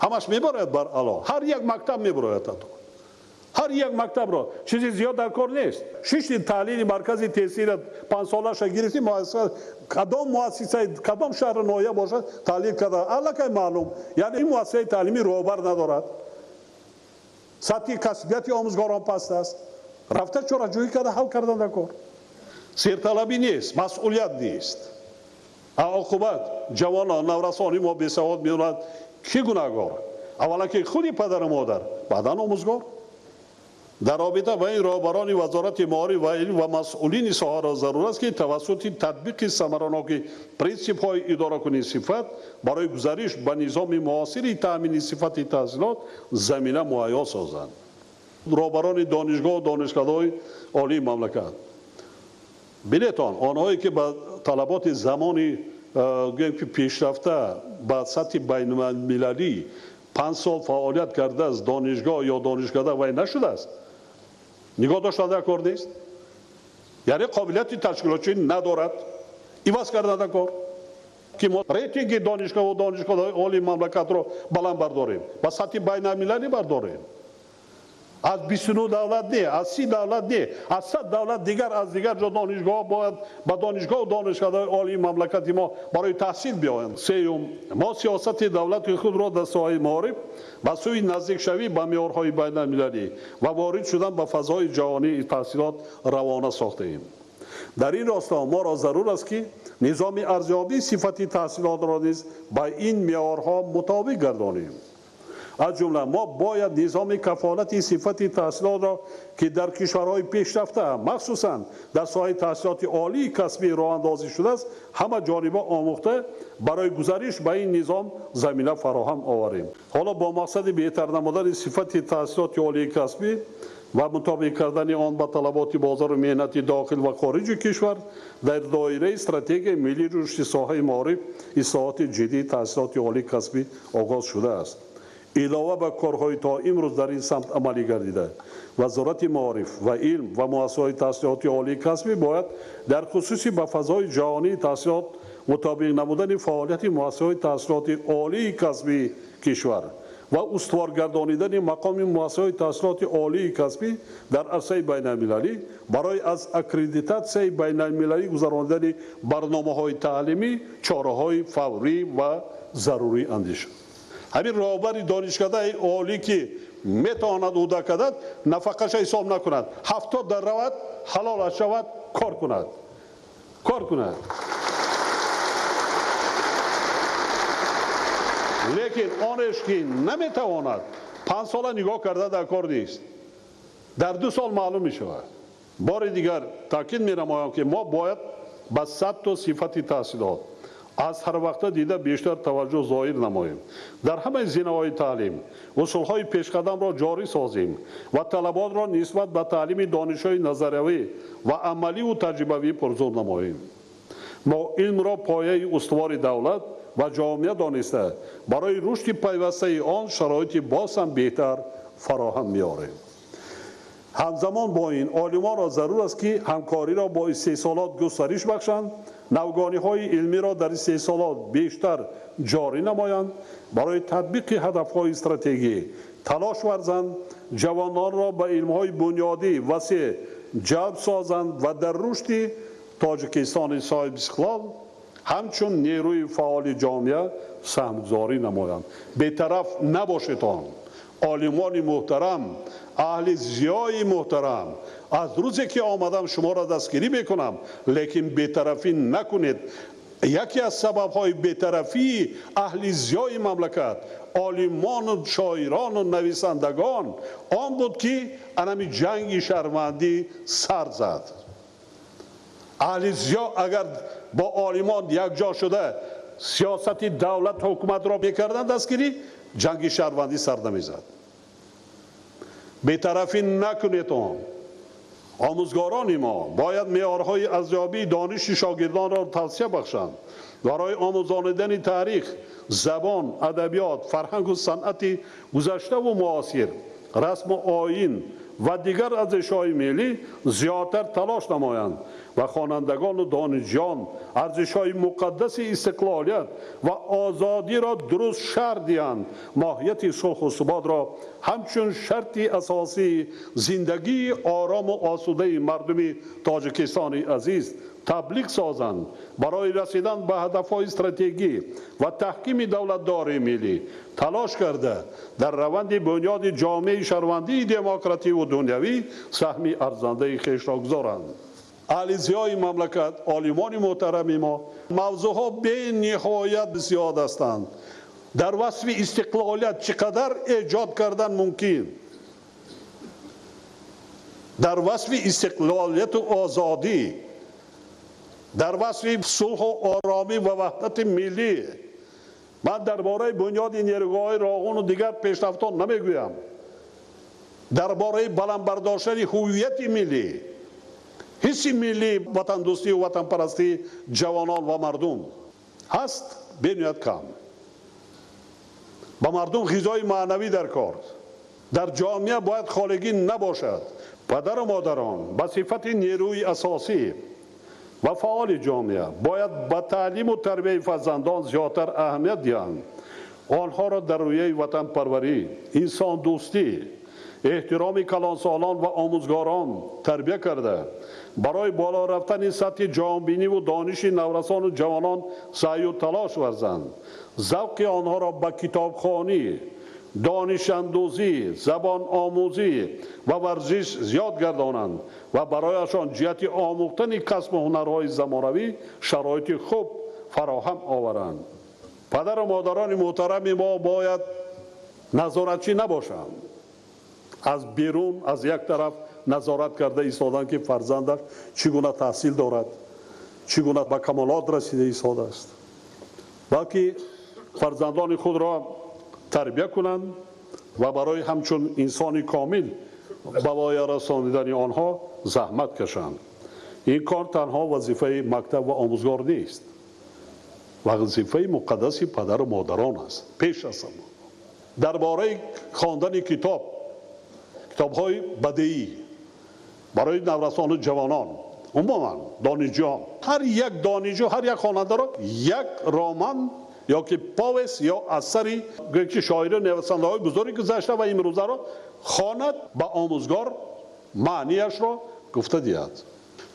Ҳамаш мебарояд бар ало, ҳар як мактаб мебарояд ҳатто. Ҳар як мактабро чизи зиёд дар кор нест. Шишти таҳлили маркази тестиро панҷсолаша гирифтем, муассиса кадом муассисаи кадом шаҳру ноҳия бошад таҳлил карда, аллакай маълум. Яъне ин муассисаи таълимӣ роҳбар надорад, сатҳи касбияти омӯзгорон паст аст, рафта чораҷӯӣ карда ҳал кардан дар кор. Серталабӣ нест, масъулият нест. Оқибат ҷавонон, наврасони мо бесавод мемонанд. Кӣ гунаҳгор? Аввалан ки худи падару модар, баъдан омӯзгор. Дар робита ба ин роҳбарони вазорати маориф ва илм ва масъулини соҳаро зарур аст, ки тавассути татбиқи самараноки принсипҳои идоракунии сифат барои гузариш ба низоми муосири таъмини сифати таҳсилот замина муҳайё созанд. Роҳбарони донишгоҳу донишкадаҳои олии мамлакат, бинетон, онҳое ки ба талаботи замони гӯем ки пешрафта ба сатҳи байналмилалӣ 5 сол фаъолият кардааст, донишгоҳ ё донишкада вай нашудааст, нигоҳ доштан дар кор нест, яъне қобилияти ташкилотчӣ надорад, иваз кардан дар кор, ки мо рейтинги донишгоҳу донишкадаҳои олии мамлакатро баланд бардорем, ба сатҳи байналмилалӣ бардорем. Аз 29 давлат не, аз 30 давлат не, аз 100 давлат дигар, аз дигар ҷо донишгоҳ бояд ба донишгоҳу донишкадаҳои олии мамлакати мо барои таҳсил биёянд. Сеюм, мо сиёсати давлати худро дар соҳаи маориф ба сӯи наздикшавӣ ба меъёрҳои байналмилалӣ ва ворид шудан ба фазои ҷаҳонии таҳсилот равона сохтаем. Дар ин росто моро зарур аст, ки низоми арзёбии сифати таҳсилотро низ ба ин меъёрҳо мутобиқ гардонем. Аз ҷумла мо бояд низоми кафолати сифати таҳсилотро, ки дар кишварҳои пешрафта, махсусан дар соҳаи таҳсилоти олии касбӣ роҳандозӣ шудааст, ҳама ҷониба омӯхта барои гузариш ба ин низом замина фароҳам оварем. Ҳоло бо мақсади беҳтар намудани сифати таҳсилоти олии касбӣ ва мутобиқ кардани он ба талаботи бозори меҳнати дохил ва хориҷи кишвар дар доираи стратегияи миллии рушди соҳаи маориф ислоҳоти ҷиддии таҳсилоти олии касбӣ оғоз шудааст. Илова ба корҳои то имрӯз дар ин самт амалӣ гардида, Вазорати маориф ва илм ва муассисаҳои таҳсилоти олии касбӣ бояд дар хусуси ба фазои ҷаҳонии таҳсилот мутобиқ намудани фаъолияти муассисаҳои таҳсилоти олии касбии кишвар ва устувор гардонидани мақоми муассисаҳои таҳсилоти олии касбӣ дар арсаи байналмилалӣ барои аз аккредитатсияи байналмилалӣ гузаронидани барномаҳои таълимӣ чораҳои фаврӣ ва зарурӣ андешанд. Ҳамин роҳбари донишкадаи олӣ, ки метавонад уда кардад, нафақаша ҳисоб накунад, 70 дар равад, ҳалолаш шавад, кор кунад, кор кунад. Лекин онеш ки наметавонад, 5 сола нигоҳ карда дар кор нест, дар 2 сол маълум мешавад. Бори дигар таъкид менамоям, ки мо бояд ба сатҳу сифати таҳсилот аз ҳар вақта дида бештар таваҷҷӯҳ зоҳир намоем. Дар ҳамаи зинаҳои таълим усулҳои пешқадамро ҷорӣ созем ва талаботро нисбат ба таълими донишҳои назариявӣ ва амаливу таҷрибавӣ пурзур намоем. Мо илмро пояи устувори давлат ва ҷомеа дониста барои рушди пайвастаи он шароити боз ҳам беҳтар фароҳам меорем. Ҳамзамон бо ин олимонро зарур аст, ки ҳамкориро бо истеҳсолот густариш бахшанд, навгониҳои илмиро дар истеҳсолот бештар ҷорӣ намоянд, барои татбиқи ҳадафҳои стратегӣ талош варзанд, ҷавононро ба илмҳои бунёдӣ васеъ ҷалб созанд ва дар рушди Тоҷикистони соҳибистиқлол ҳамчун нерӯи фаъоли ҷомеа саҳмгузорӣ намоянд. Бетараф набошедон, олимони муҳтарам, аҳли зиёи муҳтарам. Аз рӯзе ки омадам шуморо дастгирӣ мекунам, лекин бетарафӣ накунед. Яке аз сабабҳои бетарафии аҳли зиёи мамлакат, олимону шоирону нависандагон он буд, ки анами ҷанги шаҳрвандӣ сар зад. Аҳли зиё агар бо олимон якҷо шуда сиёсати давлат ҳукуматро мекарданд дастгирӣ, ҷанги шаҳрвандӣ сар намезад. Бетарафӣ накунед он. Омӯзгорони мо бояд меъёрҳои арзёбии дониши шогирдонро тавсия бахшанд. Барои омӯзонидани таърих, забон, адабиёт, фарҳангу санъати гузаштаву муосир, расму оин ва дигар арзишҳои миллӣ зиёдтар талош намоянд ва хонандагону донишҷӯён арзишҳои муқаддаси истиқлолият ва озодиро дуруст шарҳ диҳанд, моҳияти сулҳу суботро ҳамчун шарти асосии зиндагии орому осудаи мардуми Тоҷикистони азиз таблиғ созанд, барои расидан ба ҳадафҳои стратегӣ ва таҳкими давлатдории миллӣ талош карда дар раванди бунёди ҷомеаи шаҳрвандии демокративу дунявӣ саҳми арзандаи хешро гузоранд. Аҳли зиёи мамлакат, олимони муҳтарами мо, мавзӯъҳо бениҳоят зиёд ҳастанд. Дар васфи истиқлолият чӣ қадар эҷод кардан мумкин? Дар васфи истиқлолияту озодӣ, дар васфи сулҳу оромӣ ва ваҳдати миллӣ. Ман дар бораи бунёди нерӯгоҳҳои Роғуну дигар пешрафтон намегӯям. Дар бораи баланд бардоштани ҳувияти миллӣ, ҳисси миллӣ, ватандӯстию ватанпарастии ҷавонон ва мардум ҳаст бениҳоят кам. Ба мардум ғизои маънавӣ дар кор. Дар ҷомеа бояд холигӣ набошад. Падару модарон ба сифати нерӯи асосӣ ва фаъоли ҷомеа бояд ба таълиму тарбияи фарзандон зиёдтар аҳамият диҳанд. Онҳоро дар рӯяи ватанпарварӣ, инсондӯстӣ Эҳтироми калонсолон ва омӯзгорон тарбия карда, барои боло рафтани сатҳи ҷаҳонбиниву дониши наврасону ҷавонон саъю талош варзанд, завқи онҳоро ба китобхонӣ, донишандӯзӣ, забономӯзӣ ва варзиш зиёд гардонанд ва барояшон ҷиҳати омӯхтани касбу ҳунарҳои замонавӣ шароити хуб фароҳам оваранд. Падару модарони муҳтарами мо бояд назоратчӣ набошанд. Аз берун, аз як тараф назорат карда истоданд, ки фарзандаш чӣ гуна таҳсил дорад, чӣ гуна ба камолот расида истодааст, балки фарзандони худро тарбия кунанд ва барои ҳамчун инсони комил ба воя расонидани онҳо заҳмат кашанд. Ин кор танҳо вазифаи мактаб ва омӯзгор нест, вазифаи муқаддаси падару модарон аст. Пеш аз ҳама дар бораи хондани китоб, китобҳои бадеӣ барои наврасону ҷавонон, умуман донишҷӯён, ҳар як донишҷӯ, ҳар як хонандаро як роман ё ки повест ё асари ки шоиру нависандаҳои бузурги гузашта ва имрӯзаро хонад, ба омӯзгор маънияшро гуфта диҳад.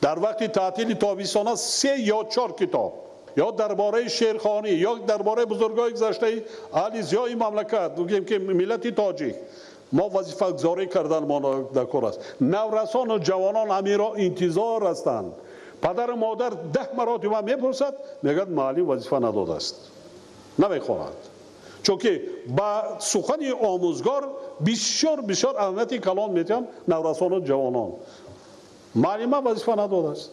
Дар вақти таътили тобистона 3 ё 4 китоб ё дар бораи шеърхонӣ ё дар бораи бузургони гузаштаи аҳли зиёи мамлакат, гӯем ки миллати тоҷик, мо вазифагузорӣ кардан дар кор аст. Наврасону ҷавонон ҳаминро интизор ҳастанд. Падару модар 10 маротиба мепурсад, мегӯяд муаллим вазифа надодааст, намехоҳад. Чунки ба сухани омӯзгор бисёр бисёр аҳамияти калон медиҳанд наврасону ҷавонон. Муаллима вазифа надодааст.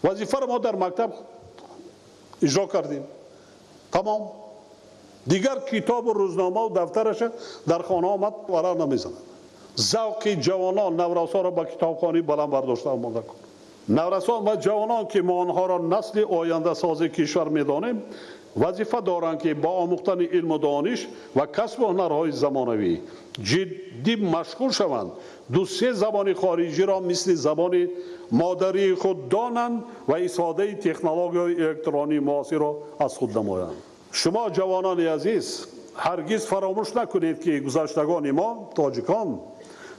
Вазифаро мо дар мактаб иҷро кардем, тамом. Дигар китобу рӯзномаву дафтараша дар хона омад варақ намезанад. Завқи ҷавонон, наврасонро ба китобхонӣ баланд бардошта омода кун. Наврасон ва ҷавонон, ки мо онҳоро насли ояндасози кишвар медонем, вазифа доранд, ки бо омӯхтани илму дониш ва касбу ҳунарҳои замонавӣ ҷиддӣ машғул шаванд, 2-3 забони хориҷиро мисли забони модарии худ донанд ва истифодаи технологияҳои электронии муосирро аз худ намоянд. Шумо ҷавонони азиз, ҳаргиз фаромӯш накунед, ки гузаштагони мо, тоҷикон,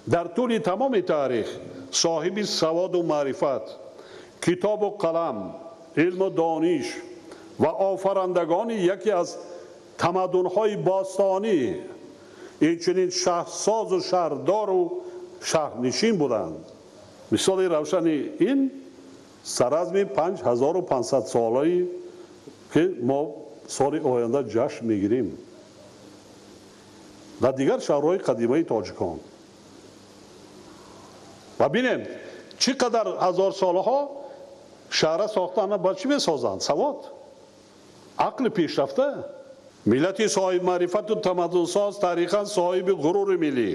дар тӯли тамоми таърих соҳиби саводу маърифат, китобу қалам, илму дониш ва офарандагони яке аз тамаддунҳои бостонӣ, инчунин шаҳрсозу шаҳрдору шаҳрнишин буданд. Мисоли равшани ин саразми 5500 солаи, ки мо соли оянда ҷашн мегирем дар дигар шаҳрҳои қадимаи тоҷикон. Ва бинем, чӣ қадар ҳазорсолаҳо шаҳра сохтан ба чӣ месозанд? Савод, ақли пешрафта. Миллати соҳибмаърифату тамаддунсоз таърихан соҳиби ғурури миллӣ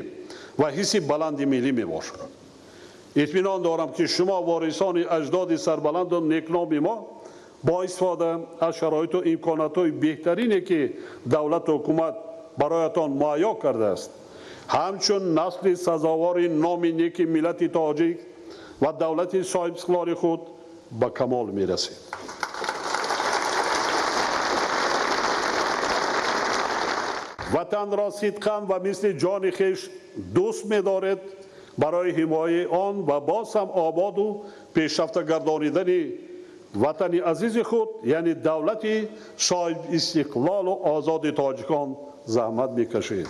ва ҳисси баланди миллӣ мебошад. Итминон дорам, ки шумо ворисони аҷдоди сарбаланду некноми мо бо истифода аз шароиту имкониятҳои беҳтарине, ки давлату ҳукумат бароятон муҳайё кардааст, ҳамчун насли сазовори номи неки миллати тоҷик ва давлати соҳибистиқлоли худ ба камол мерасед. Ватанро сидқан ва мисли ҷони хеш дӯст медоред, барои ҳимояи он ва боз ҳам ободу пешрафта гардонидани ватани азизи худ, яъне давлати соҳибистиқлолу озоди тоҷикон заҳмат мекашед.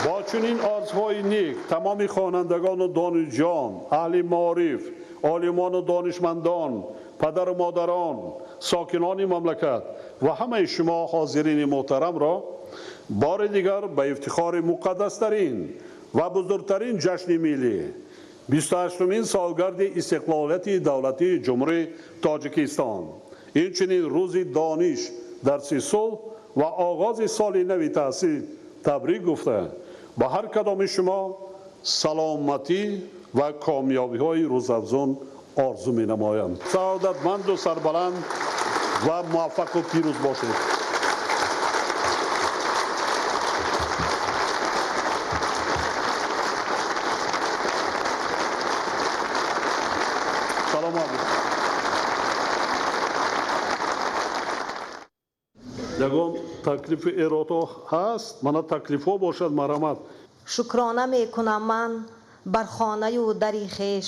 Бо чунин орзуҳои нек тамоми хонандагону донишҷӯён, аҳли маориф, олимону донишмандон, падару модарон, сокинони мамлакат ва ҳамаи шумо ҳозирини муҳтарамро бори дигар ба ифтихори муқаддастарин ва бузургтарин ҷашни миллӣ, 28-умин солгарди истиқлолияти давлатии Ҷумҳурии Тоҷикистон, инчунин рӯзи дониш, дарси сулҳ ва оғози соли нави таҳсил табрик гуфта, ба ҳар кадоми шумо саломатӣ ва комёбиҳои рӯзафзун орзу менамоям. Саодатманду сарбаланд ва муваффақу пирӯз бошед. Салом алейкум. Ягон таклифи эрото ҳаст? Мана таклифҳо бошад, марҳамат. Шукрона мекунам ман бар хонаю дари хеш,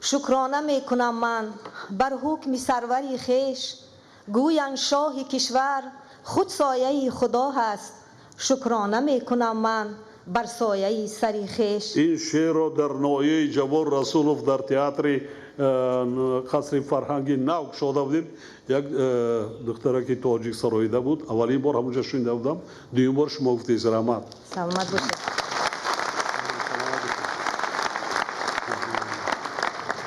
шукрона мекунам ман бар ҳукми сарвари хеш. Гӯянд шоҳи кишвар худ сояи худо ҳаст, шукрона мекунам ман бар сояи сари хеш. Ин шеърро дар ноҳияи Ҷаббор Расулов дар театри қасри фарҳанги нав кушода будем. Як духтараки тоҷик сароида буд. Аввалин бор ҳамонҷо шунида будам. Дуюм бор шумо гуфтед. Раҳмат. Саломат бошед.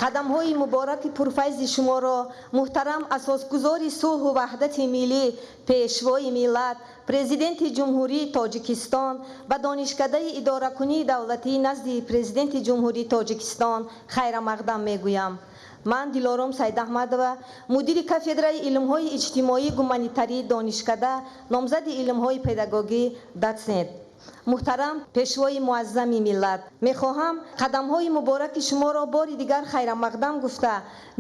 Қадамҳои мубораки пурфайзи шуморо, муҳтарам асосгузори сулҳу ваҳдати миллӣ, пешвои миллат, президенти Ҷумҳурии Тоҷикистон ба Донишкадаи идоракунии давлатии назди президенти Ҷумҳурии Тоҷикистон хайрамақдам мегӯям. Ман Дилором Сайдаҳмадова, мудири кафедраи илмҳои иҷтимоии гуманитарии донишкада, номзади илмҳои педагогӣ, дотсент. Муҳтарам пешвои муаззами миллат, мехоҳам қадамҳои мубораки шуморо бори дигар хайрамақдам гуфта,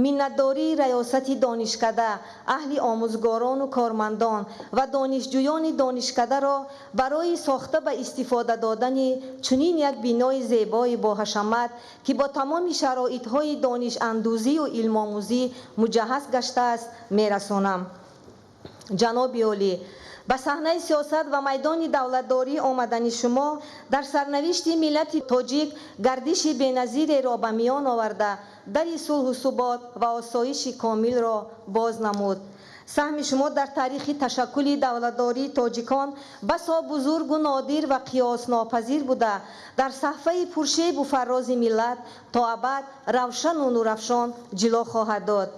миннатдории раёсати донишкада, аҳли омӯзгорону кормандон ва донишҷӯёни донишкадаро барои сохта ба истифода додани чунин як бинои зебои боҳашамат, ки бо тамоми шароитҳои донишандӯзию илмомӯзӣ муҷаҳҳаз гаштааст, мерасонам. Ҷаноби олӣ, ба саҳнаи сиёсат ва майдони давлатдорӣ омадани шумо дар сарнавишти миллати тоҷик гардиши беназиреро ба миён оварда, дари сулҳу субот ва осоиши комилро боз намуд. Саҳми шумо дар таърихи ташаккули давлатдории тоҷикон басо бузургу нодир ва қиёснопазир буда, дар саҳфаи пуршебу фаррози миллат то абад равшану нурафшон ҷило хоҳад дод.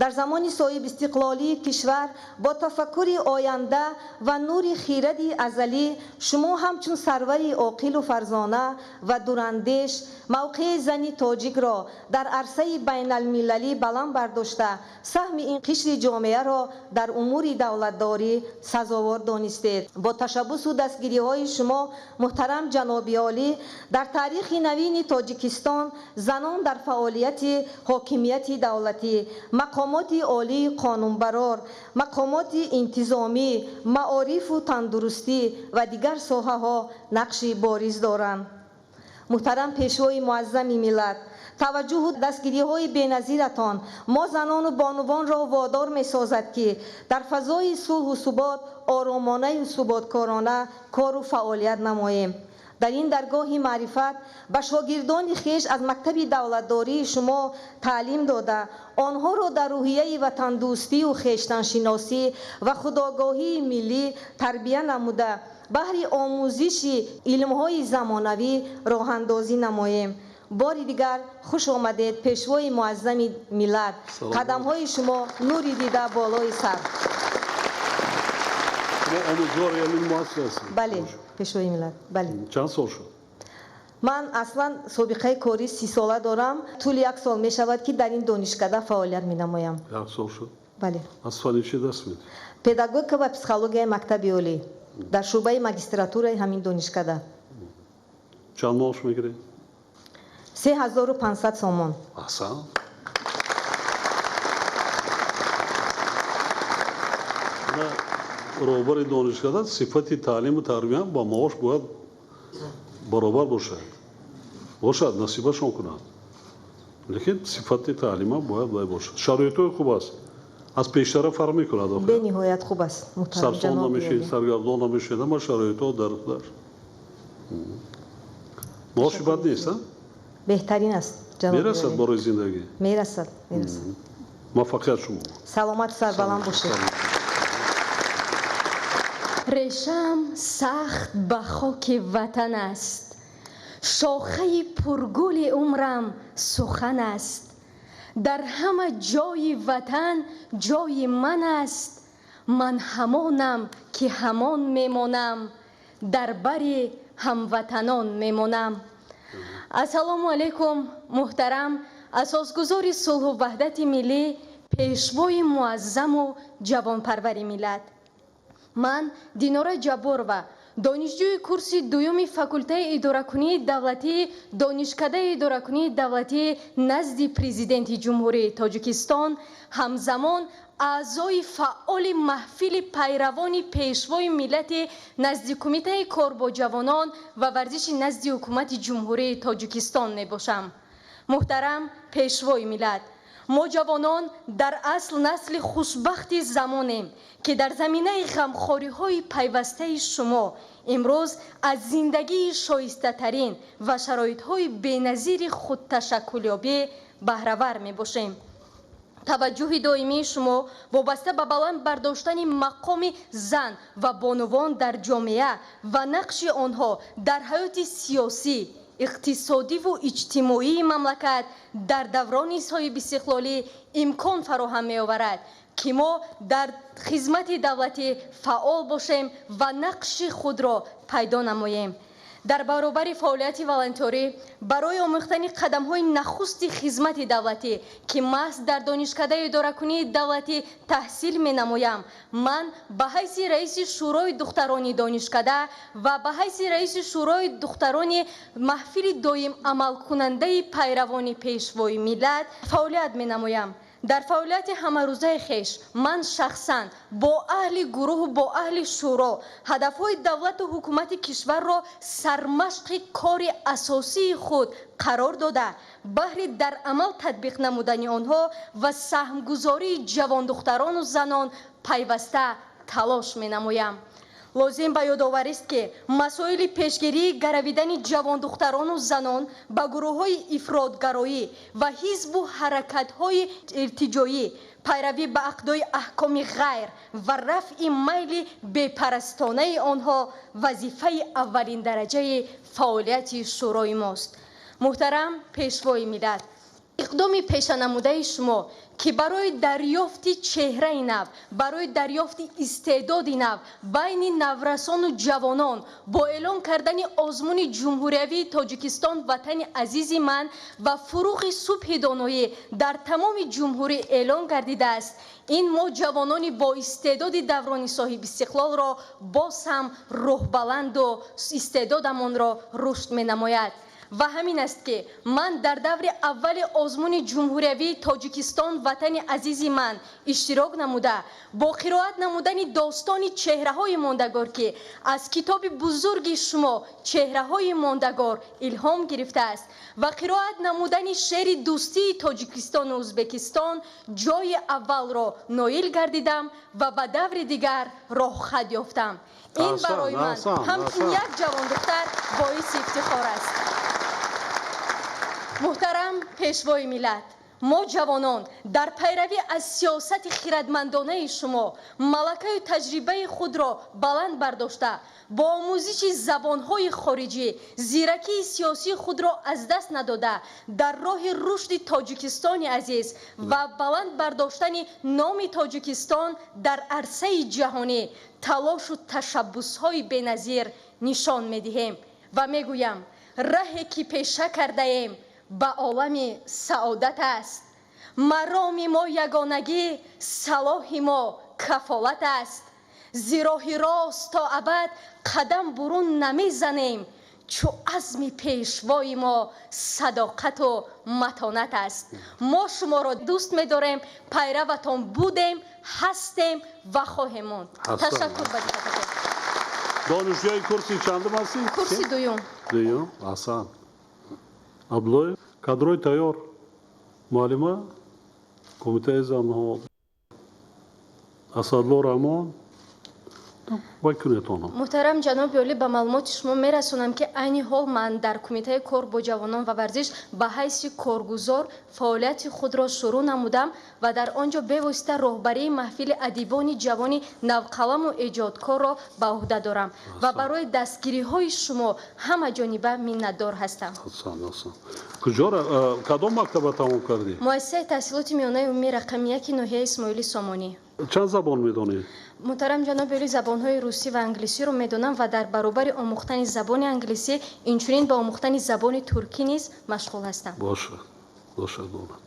Дар замони соҳибистиқлолии кишвар бо тафаккури оянда ва нури хиради азалӣ шумо ҳамчун сарвари оқилу фарзона ва дурандеш мавқеи зани тоҷикро дар арсаи байналмилалӣ баланд бардошта, саҳми ин қишри ҷомеаро дар умури давлатдорӣ сазовор донистед. Бо ташаббусу дастгириҳои шумо, муҳтарам ҷаноби олӣ, дар таърихи навини Тоҷикистон занон дар фаъолияти ҳокимияти давлатӣ, мақомоти олии қонунбарор, мақомоти интизомӣ, маорифу тандурустӣ ва дигар соҳаҳо нақши бориз доранд. Муҳтарам пешвои муаззами миллат, таваҷҷӯҳу дастгириҳои беназиратон мо занону бонувонро водор месозад, ки дар фазои сулҳу субот оромонаю суботкорона кору фаъолият намоем. Дар ин даргоҳи маърифат ба шогирдони хеш аз мактаби давлатдории шумо таълим дода, онҳоро дар рӯҳияи ватандӯстию хештаншиносӣ ва худогоҳии миллӣ тарбия намуда, баҳри омӯзиши илмҳои замонавӣ роҳандозӣ намоем. Бори дигар хуш омадед, пешвои муаззами миллат. Қадамҳои шумо нури дида болои сар. Омӯзгори ҳамин муассиса ҳастед? Бале, пешвои миллат, бале. Чанд сол шуд? Ман аслан собиқаи кори 30 сола дорам. Тӯли як сол мешавад, ки дар ин донишкада фаъолият менамоям. Як сол шуд? Бале. Аз фани чӣ дарс медиҳед? Педагогика ва психологияи мактаби олӣ дар шӯъбаи магистратураи ҳамин донишкада. Чанд маош мегиред? 3500 сомон. Аҳсан. Роҳбари донишкада сифати таълиму тарбия ба маош бояд баробар бошад. Бошад, насибашон кунад. Лекин сифати таълима бояд вай бошад. Шароитҳои хуб аст. Аз пештара фарқ мекунад охир. Бениҳоят хуб аст, муҳтарам Сарсон ҷаноби намешед, олӣ. саргардон намешед, ама шароитҳо дар дар. Маоши бад нест, а? Беҳтарин аст, ҷаноби Мерасад олӣ. барои зиндагӣ? Мерасад, мерасад. Муваффақият шумо. Саломату сарбаланд бошед. Решаам сахт ба хоки ватан аст, шохаи пургули умрам сухан аст. Дар ҳама ҷои ватан ҷои ман аст. Ман ҳамонам, ки ҳамон мемонам, дар бари ҳамватанон мемонам. Ассалому алайкум, муҳтарам асосгузори сулҳу ваҳдати миллӣ, пешвои муаззаму ҷавонпарвари миллат. Ман Динора Ҷабборова, Донишҷӯи курси дуюми факултаи идоракунии давлатии Донишкадаи идоракунии давлатии назди Президенти Ҷумҳурии Тоҷикистон, ҳамзамон аъзои фаъоли маҳфили пайравони Пешвои миллати назди Кумитаи кор бо ҷавонон ва варзиши назди Ҳукумати Ҷумҳурии Тоҷикистон мебошам. Муҳтарам Пешвои миллат, мо ҷавонон дар асл насли хушбахти замонем, ки дар заминаи ғамхориҳои пайвастаи шумо имрӯз аз зиндагии шоистатарин ва шароитҳои беназири худташаккулёбӣ баҳравар мебошем. Таваҷҷӯҳи доимии шумо вобаста ба баланд бардоштани мақоми зан ва бонувон дар ҷомеа ва нақши онҳо дар ҳаёти сиёсӣ, иқтисодиву иҷтимоии мамлакат дар даврони соҳибистиқлолӣ имкон фароҳам меоварад, ки мо дар хизмати давлатӣ фаъол бошем ва нақши худро пайдо намоем. Дар баробари фаъолияти волонтёрӣ барои омӯхтани қадамҳои нахусти хизмати давлатӣ, ки маҳз дар Донишкадаи идоракунии давлатӣ таҳсил менамоям, ман ба ҳайси раиси Шӯрои духтарони донишкада ва ба ҳайси раиси Шӯрои духтарони маҳфили доим амалкунандаи пайравони Пешвои миллат фаъолият менамоям. Дар фаъолияти ҳамарӯзаи хеш ман шахсан бо аҳли гурӯҳу бо аҳли шӯро ҳадафҳои давлату ҳукумати кишварро сармашқи кори асосии худ қарор дода, баҳри дар амал татбиқ намудани онҳо ва саҳмгузории ҷавондухтарону занон пайваста талош менамоям. Лозим ба ёдоварист, ки масоили пешгирии гаравидани ҷавондухтарону занон ба гурӯҳҳои ифротгароӣ ва ҳизбу ҳаракатҳои иртиҷоӣ, пайравӣ ба ақдои аҳкоми ғайр ва рафъи майли бепарастонаи онҳо вазифаи аввалиндараҷаи фаъолияти шӯрои мост. Муҳтарам Пешвои миллат, иқдоми пешанамудаи шумо, ки барои дарёфти чеҳраи нав, барои дарёфти истеъдоди нав байни наврасону ҷавонон бо эълон кардани озмуни ҷумҳуриявии Тоҷикистон Ватани азизи ман ва фурӯғи субҳи доноӣ дар тамоми ҷумҳурӣ эълон гардидааст, ин мо ҷавонони боистеъдоди даврони соҳибистиқлолро боз ҳам рӯҳбаланду истеъдодамонро рушд менамояд. Ва ҳамин аст, ки ман дар даври аввали озмуни ҷумҳуриявии Тоҷикистон Ватани азизи ман иштирок намуда, бо қироат намудани достони чеҳраҳои мондагор, ки аз китоби бузурги шумо Чеҳраҳои мондагор илҳом гирифтааст, ва қироат намудани шеъри дӯстии Тоҷикистону Ӯзбекистон ҷойи аввалро ноил гардидам ва ба даври дигар роҳхат ёфтам. Ин барои ман ҳамчун як ҷавондухтар боиси ифтихор аст. Муҳтарам Пешвои миллат, мо ҷавонон дар пайравӣ аз сиёсати хирадмандонаи шумо малакаю таҷрибаи худро баланд бардошта, бо омӯзиши забонҳои хориҷӣ зиракии сиёсии худро аз даст надода, дар роҳи рушди Тоҷикистони азиз ва баланд бардоштани номи Тоҷикистон дар арсаи ҷаҳонӣ талошу ташаббусҳои беназир нишон медиҳем ва мегӯям: раҳе ки пеша кардаем, ба олами саодат аст, мароми мо ягонагӣ, салоҳи мо кафолат аст. Зи роҳи рост то абад қадам бурун намезанем, чу азми Пешвои мо садоқату матонат аст. Мо шуморо дӯст медорем, пайраватон будем, ҳастем ва хоҳем монд. Ташаккур ба диққататон. Донишҷӯи курси чандум ҳастӣ? Курси дуюм. Дуюм. Аҳсан. Абдуллоев, кадрои тайёр, муаллима, Кумитаи занҳо, Асадло Раҳмон, вай кунед онҳо. Муҳтарам ҷаноби олӣ, ба маълумоти шумо мерасонам, ки айни ҳол ман дар Кумитаи кор бо ҷавонон ва варзиш ба ҳайси коргузор фаъолияти худро шурӯъ намудам ва дар он ҷо бевосита роҳбарии маҳфили адибони ҷавони навқаламу эҷодкорро ба уҳда дорам ва барои дастгириҳои шумо ҳамаҷониба миннатдор ҳастам. Аҳсан. Куҷора, кадом мактаба тамом кардӣ? Муассисаи таҳсилоти миёнаи умумии рақами 1 ноҳияи Исмоили Сомонӣ. Чанд забон медонӣ? Муҳтарам ҷаноби олӣ, забонҳои русӣ ва англисиро медонам ва дар баробари омӯхтани забони англисӣ инчунин ба омӯхтани забони туркӣ низ машғул ҳастам. Бошад, бошад, донад.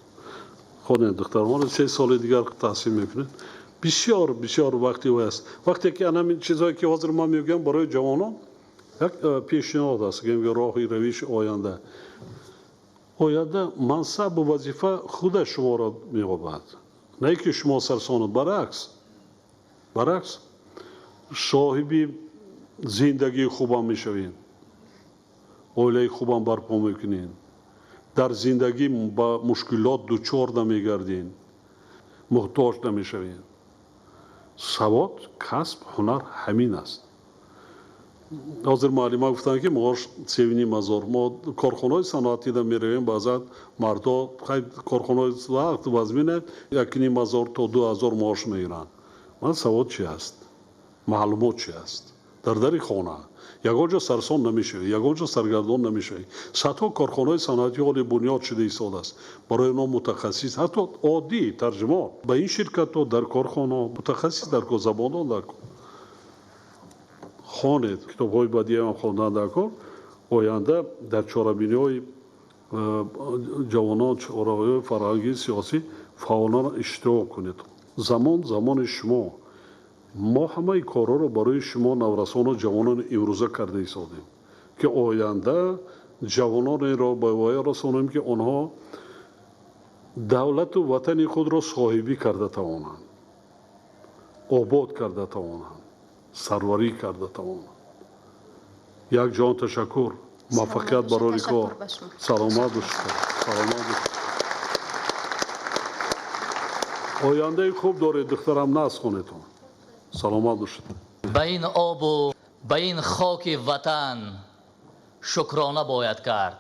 Хонед, духтармон, 3 соли дигар таҳсил мекунед. Бисёр бисёр вақти вай аст. Вақте ки ана чизое ки ҳозир ман мегӯям, барои ҷавонон як пешниҳод аст, роҳи равиши оянда. Оянда мансабу вазифа худа шуморо меёбад, на ки шумо сарсонад. Баръакс, соҳиби зиндагии хубам мешавед, оилаи хубам барпо мекунед, дар зиндагӣ ба мушкилот дучор намегардед, муҳтоҷ намешавед. Савод, касб, ҳунар ҳамин аст. Ҳозир муаллима гуфтанд, ки маош 3,5 ҳазор. Мо корхонаҳои саноатида меравем, баъзан мардо корхонаҳои вақт вазмина 1,5 ҳазор то 2 ҳазор маош мегиранд. Ман савод чи аст, маълумот чи аст? Дар дари хона ягон ҷо сарсон намешавӣ, ягон ҷо саргардон намешавӣ. Садҳо корхонаҳои саноатӣ ҳоли бунёд шуда истодааст. Барои онҳо мутахассис, ҳатто оддӣ тарҷумон ба ин ширкатҳо дар корхонаҳо мутахассис дар кор, забондон дар кор. Хонед, китобҳои бадиам хондан дар кор. Оянда дар чорабиниҳои ҷавонон, чораҳои фарҳангии сиёсӣ фаъолона иштирок кунед. Замон замони шумо. Мо ҳамаи корҳоро барои шумо, наврасону ҷавонони имрӯза, карда истодем, ки оянда ҷавононеро ба воя расонем, ки онҳо давлату ватани худро соҳибӣ карда тавонанд, обод карда тавонанд, сарварӣ карда тавонанд. Як ҷон ташаккур, муваффақият барори кор. Саломат бошед, саломат бошед. Ояндаи хуб доред, духтарам, наз хонетон. Саломат бошед. Ба ин обу ба ин хоки ватан шукрона бояд кард,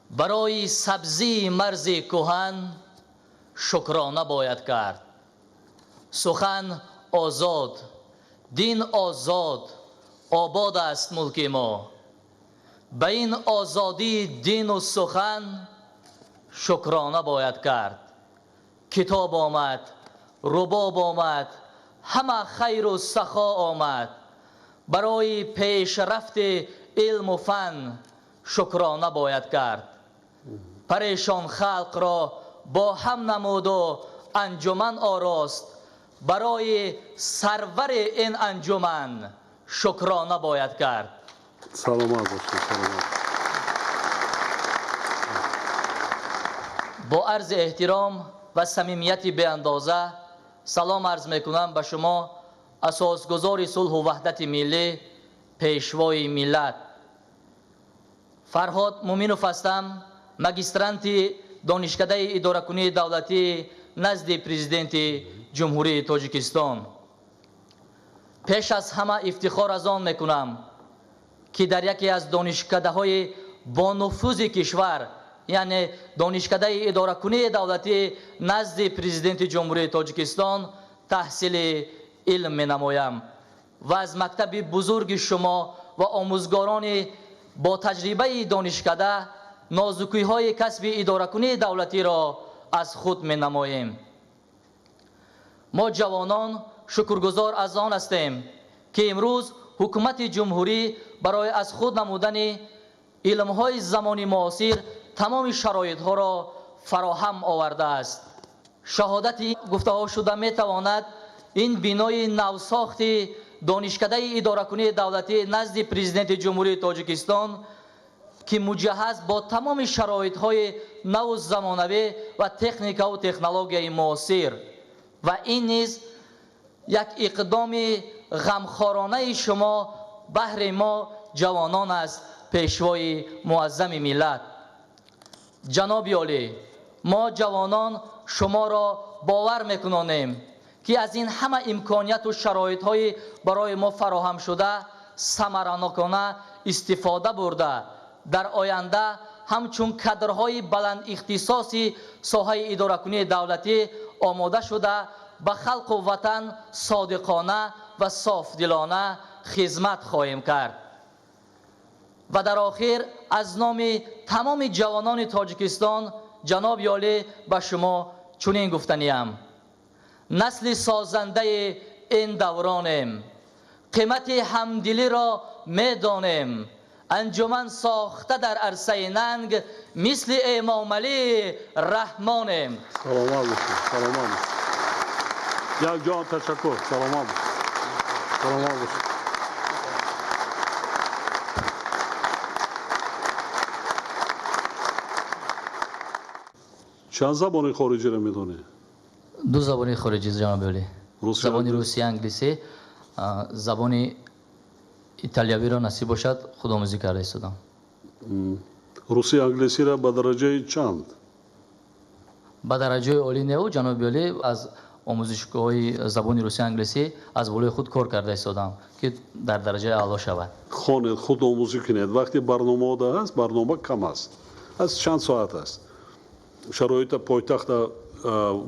барои сабзии марзи кӯҳан шукрона бояд кард. Сухан озод, дин озод, обод аст мулки мо. Ба ин озодии дину сухан шукрона бояд кард. Китоб омад, рубоб омад, ҳама хайру сахо омад. Барои пешрафти илму фан шукрона бояд кард. Парешон халқро бо ҳам намуду анҷуман орост. Барои сарвари ин анҷуман шукрона бояд кард. Саломат бошед, саломат. Бо арзи эҳтиром ва самимияти беандоза салом арз мекунам ба шумо, асосгузори сулҳу ваҳдати миллӣ, пешвои миллат. Фарҳод Муминов ҳастам, магистранти Донишкадаи идоракунии давлатӣ назди Президенти Ҷумҳурии Тоҷикистон. Пеш аз ҳама ифтихор аз он мекунам, ки дар яке аз донишкадаҳои бонуфузи кишвар, яъне Донишкадаи идоракунии давлатӣ назди Президенти Ҷумҳурии Тоҷикистон, таҳсили илм менамоям ва аз мактаби бузурги шумо ва омӯзгорони бо таҷрибаи донишкада нозукиҳои касби идоракунии давлатиро аз худ менамоем. Мо, ҷавонон, шукргузор аз он ҳастем, ки имрӯз ҳукумати ҷумҳурӣ барои аз худ намудани илмҳои замони муосир тамоми шароитҳоро фароҳам овардааст. Шаҳодати гуфтаҳо шуда метавонад ин бинои навсохти Донишкадаи идоракунии давлатӣ назди Президенти Ҷумҳурии Тоҷикистон, ки муҷаҳҳаз бо тамоми шароитҳои наву замонавӣ ва техникаву технологияи муосир, ва ин низ як иқдоми ғамхоронаи шумо баҳри мо ҷавонон аст, пешвои муаззами миллат. Ҷаноби олӣ, мо, ҷавонон, шуморо бовар мекунонем, ки аз ин ҳама имконияту шароитҳои барои мо фароҳамшуда самаранокона истифода бурда, дар оянда ҳамчун кадрҳои баландихтисоси соҳаи идоракунии давлатӣ омода шуда, ба халқу ватан содиқона ва софдилона хизмат хоҳем кард. Ва дар охир аз номи тамоми ҷавонони Тоҷикистон, ҷаноби олӣ, ба шумо чунин гуфтаниям: насли созандаи ин давронем, қимати ҳамдилиро медонем, анҷуман сохта дар арсаи нанг мисли Эмомалӣ Раҳмонем. Саломат бошед, саломат бошед. Як ҷон ташаккур. Саломат бош. Саломат бош. Чанд забони хориҷиро медонӣ? Ду забони хориҷӣ, ҷаноби олӣ. Забони русӣ, англисӣ, забони италиявиро насиб бошад худомӯзӣ карда истодам. Русӣ англисиро ба дараҷаи чанд? Ба дараҷаи олӣ неу, ҷаноби олӣ, аз омӯзишгоҳҳои забони русӣ англисӣ аз болои худ кор карда истодам, ки дар дараҷаи аъло шавад. Хонед, худомӯзӣ кунед. Вақте барномаода ҳаст, барнома кам аст. Аз чанд соат аст. Шароита пойтахта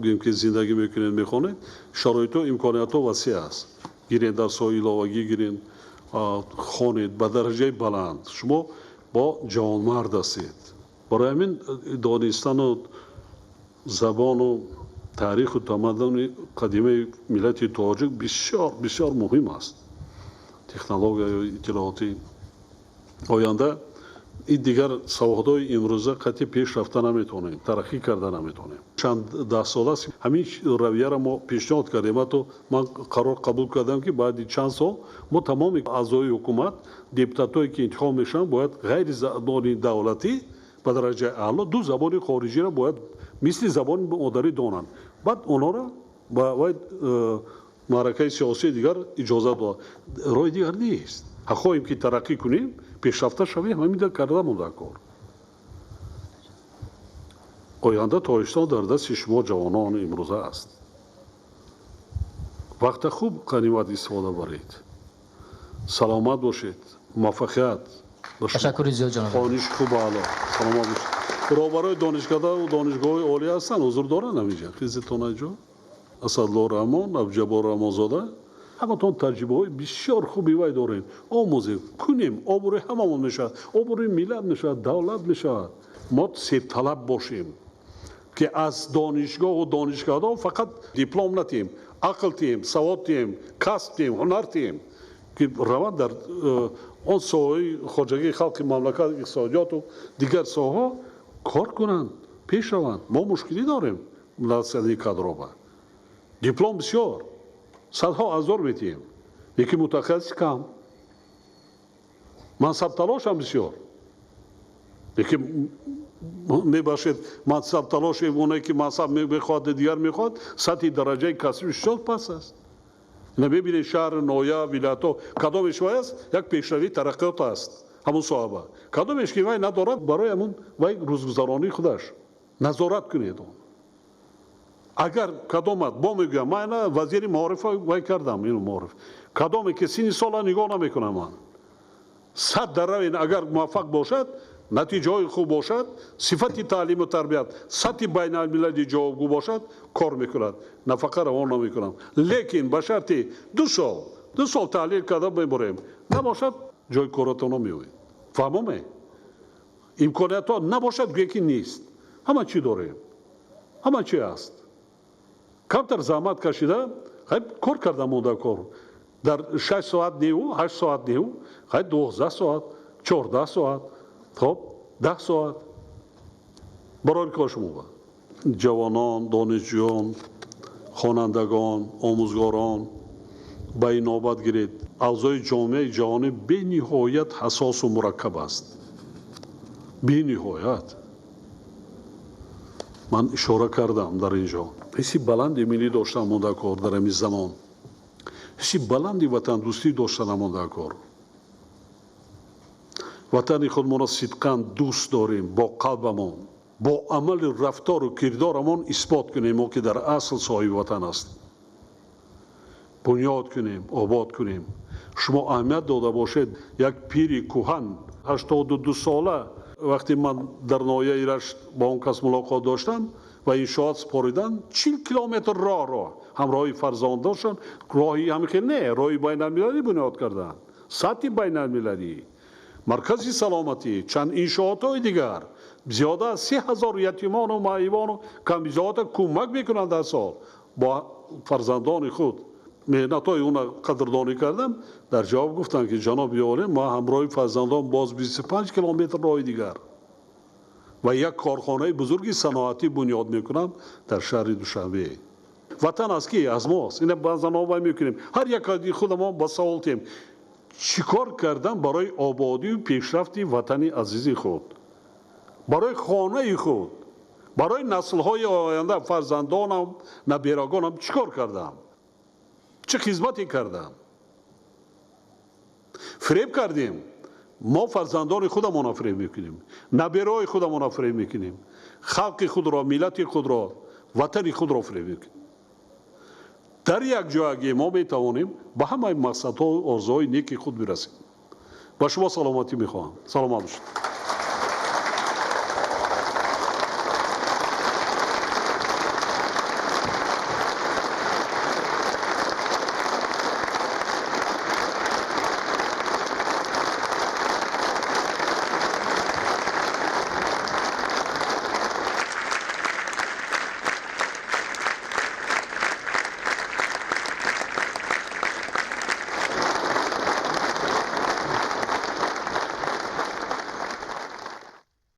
гӯем ки зиндагӣ мекунед, мехонед, шароиту имкониятҳо васеъ аст. Гиред дарсҳои иловагӣ гиред, хонед ба дараҷаи баланд. Шумо бо ҷавонмард ҳастед. Барои ҳамин донистану забону таъриху тамаддуни қадимаи миллати тоҷик бисёр бисёр муҳим аст. Технологияи иттилоотӣ оянда ин дигар саводҳои имрӯза қатъи пеш рафта наметавонем, тараққӣ карда наметавонем. Чанд даҳ сол аст ҳамин равияро мо пешниҳод кардем. Ҳатто ман қарор қабул кардам, ки баъди чанд сол мо тамоми аъзои ҳукумат, депутатое ки интихоб мешаванд, бояд ғайри забони давлатӣ ба дараҷаи аъло ду забони хориҷиро бояд мисли забони модарӣ донанд. Баъд онҳоро ба вай маъракаи сиёсии дигар иҷозат дод. Роҳи дигар нест. Хоҳем ки тараққӣ кунем, пешрафта шавем, ҳамин дар карда монда кор. Оянда Тоҷикистон дар дасти шумо ҷавонон имрӯза аст. Вақта хуб ғанимат истифода баред. Саломат бошед, муваффақият. Ташаккури зиёд, ҷаноб. Хониш хуб аъло. Саломат бошед. Роҳбарои донишкадаву донишгоҳҳои олӣ ҳастанд, ҳузур доранд ҳаминҷа. Хизитон айҷо. Асадло Раҳмон, Абдуҷаббор Раҳмонзода. Ҳаматон таҷрибаҳои бисёр хуби вай дорем. Омӯзем, кунем, обрӯи ҳамамон мешавад, обрӯи миллат мешавад, давлат мешавад. Мо себталаб бошем, ки аз донишгоҳу донишкадаҳо фақат диплом натиҳем, ақл тиҳем, савод тиҳем, касб тиҳем, ҳунар тиҳем, ки раванд дар он соҳаҳои хоҷагии халқи мамлакат, иқтисодиёту дигар соҳаҳо кор кунанд, пеш раванд. Мо мушкилӣ дорем дар кадроба. Диплом бисёр, садҳо ҳазор метиҳем, лекин мутахассис кам. Мансабталошам бисёр, лекин мебахшед, мансабталоши оне ки мансаб мехоҳад, дигар мехоҳад, сатҳи дараҷаи касби бисёр паст аст. Ина мебинед шаҳр, ноҳия, вилоятҳо кадомеш вай аст, як пешравии тараққиёт аст ҳамун соҳаба. Кадомеш ки вай надорад, барои ҳамун вай рӯзгузаронии худаш назорат кунед он. Агар кадомат, бо мегӯям, ман ина вазири маориф вай кардам, ину маориф. Кадоме ки синни сола нигоҳ намекунам ман. Сад дар равин агар муваффақ бошад, натиҷаҳои хуб бошад, сифати таълиму тарбият сатҳи байналмилалӣ ҷавобгӯ бошад, кор мекунад. Нафақа равон намекунам. Лекин ба шарти ду сол таҳлил карда мебурем. Набошад, ҷои коратонро меоед. Фаҳмоме? Имкониятҳо набошад, гӯе ки нест. Ҳама чӣ дорем? Ҳама чӣ аст? Камтар заҳмат кашида, хай кор карда монда кор. Дар 6 соат неву, 8 соат неву, хай 12 соат, 14 соат, хоб 10 соат. Барои кор шумо ба. Ҷавонон, донишҷӯён, хонандагон, омӯзгорон ба ин навбат гиред. Авзои ҷомеаи ҷаҳонӣ бениҳоят ҳассосу мураккаб аст. Бениҳоят. Ман ишора кардам дар ин ҷо. Ҳисси баланди миллӣ доштан монда кор дар ҳамин замон. Ҳисси баланди ватандӯстӣ доштан монда кор. Ватани худмонро сидқан дӯст дорем бо қалбамон, бо амали рафтору кирдорамон исбот кунем мо ки дар асл соҳиби ватан ҳастем. Бунёд кунем, обод кунем. Шумо аҳамият дода бошед, як пири кӯҳан 82 сола вақте ман дар ноҳияи Рашт бо он кас мулоқот доштам ва иншоот супоридан, 40 километр роҳро ҳамроҳи фарзандонашон, роҳи ҳамин хел не, роҳи байналмилалӣ бунёд карданд, сатҳи байналмилалӣ, маркази саломатӣ, чанд иншоотҳои дигар, зиёда аз 3000 ятимону маъюбону камбизоата кӯмак мекунанд дар сол бо фарзандони худ. Меҳнатҳои онро қадрдонӣ кардам, дар ҷавоб гуфтанд ки ҷаноби олӣ, ма ҳамроҳи фарзандон боз 25 километр роҳи дигар ва як корхонаи бузурги саноатӣ бунёд мекунам дар шаҳри Душанбе. Ватан аз ки? Аз мост. Ина баъзан вай мекунем. Ҳар як худамон ба савол тем: чӣ кор кардам барои ободию пешрафти ватани азизи худ, барои хонаи худ, барои наслҳои оянда, фарзандонам, наберагонам чӣ кор кардам, чӣ хизмате кардам? Фиреб кардем мо, фарзандони худамонро фиреб мекунем, набераҳои худамонро фиреб мекунем, халқи худро, миллати худро, ватани худро фиреб мекунем. Дар як ҷоягӣ мо метавонем ба ҳамаи мақсадҳо, орзуҳои неки худ бирасем. Ба шумо саломатӣ мехоҳам. Саломат бошед.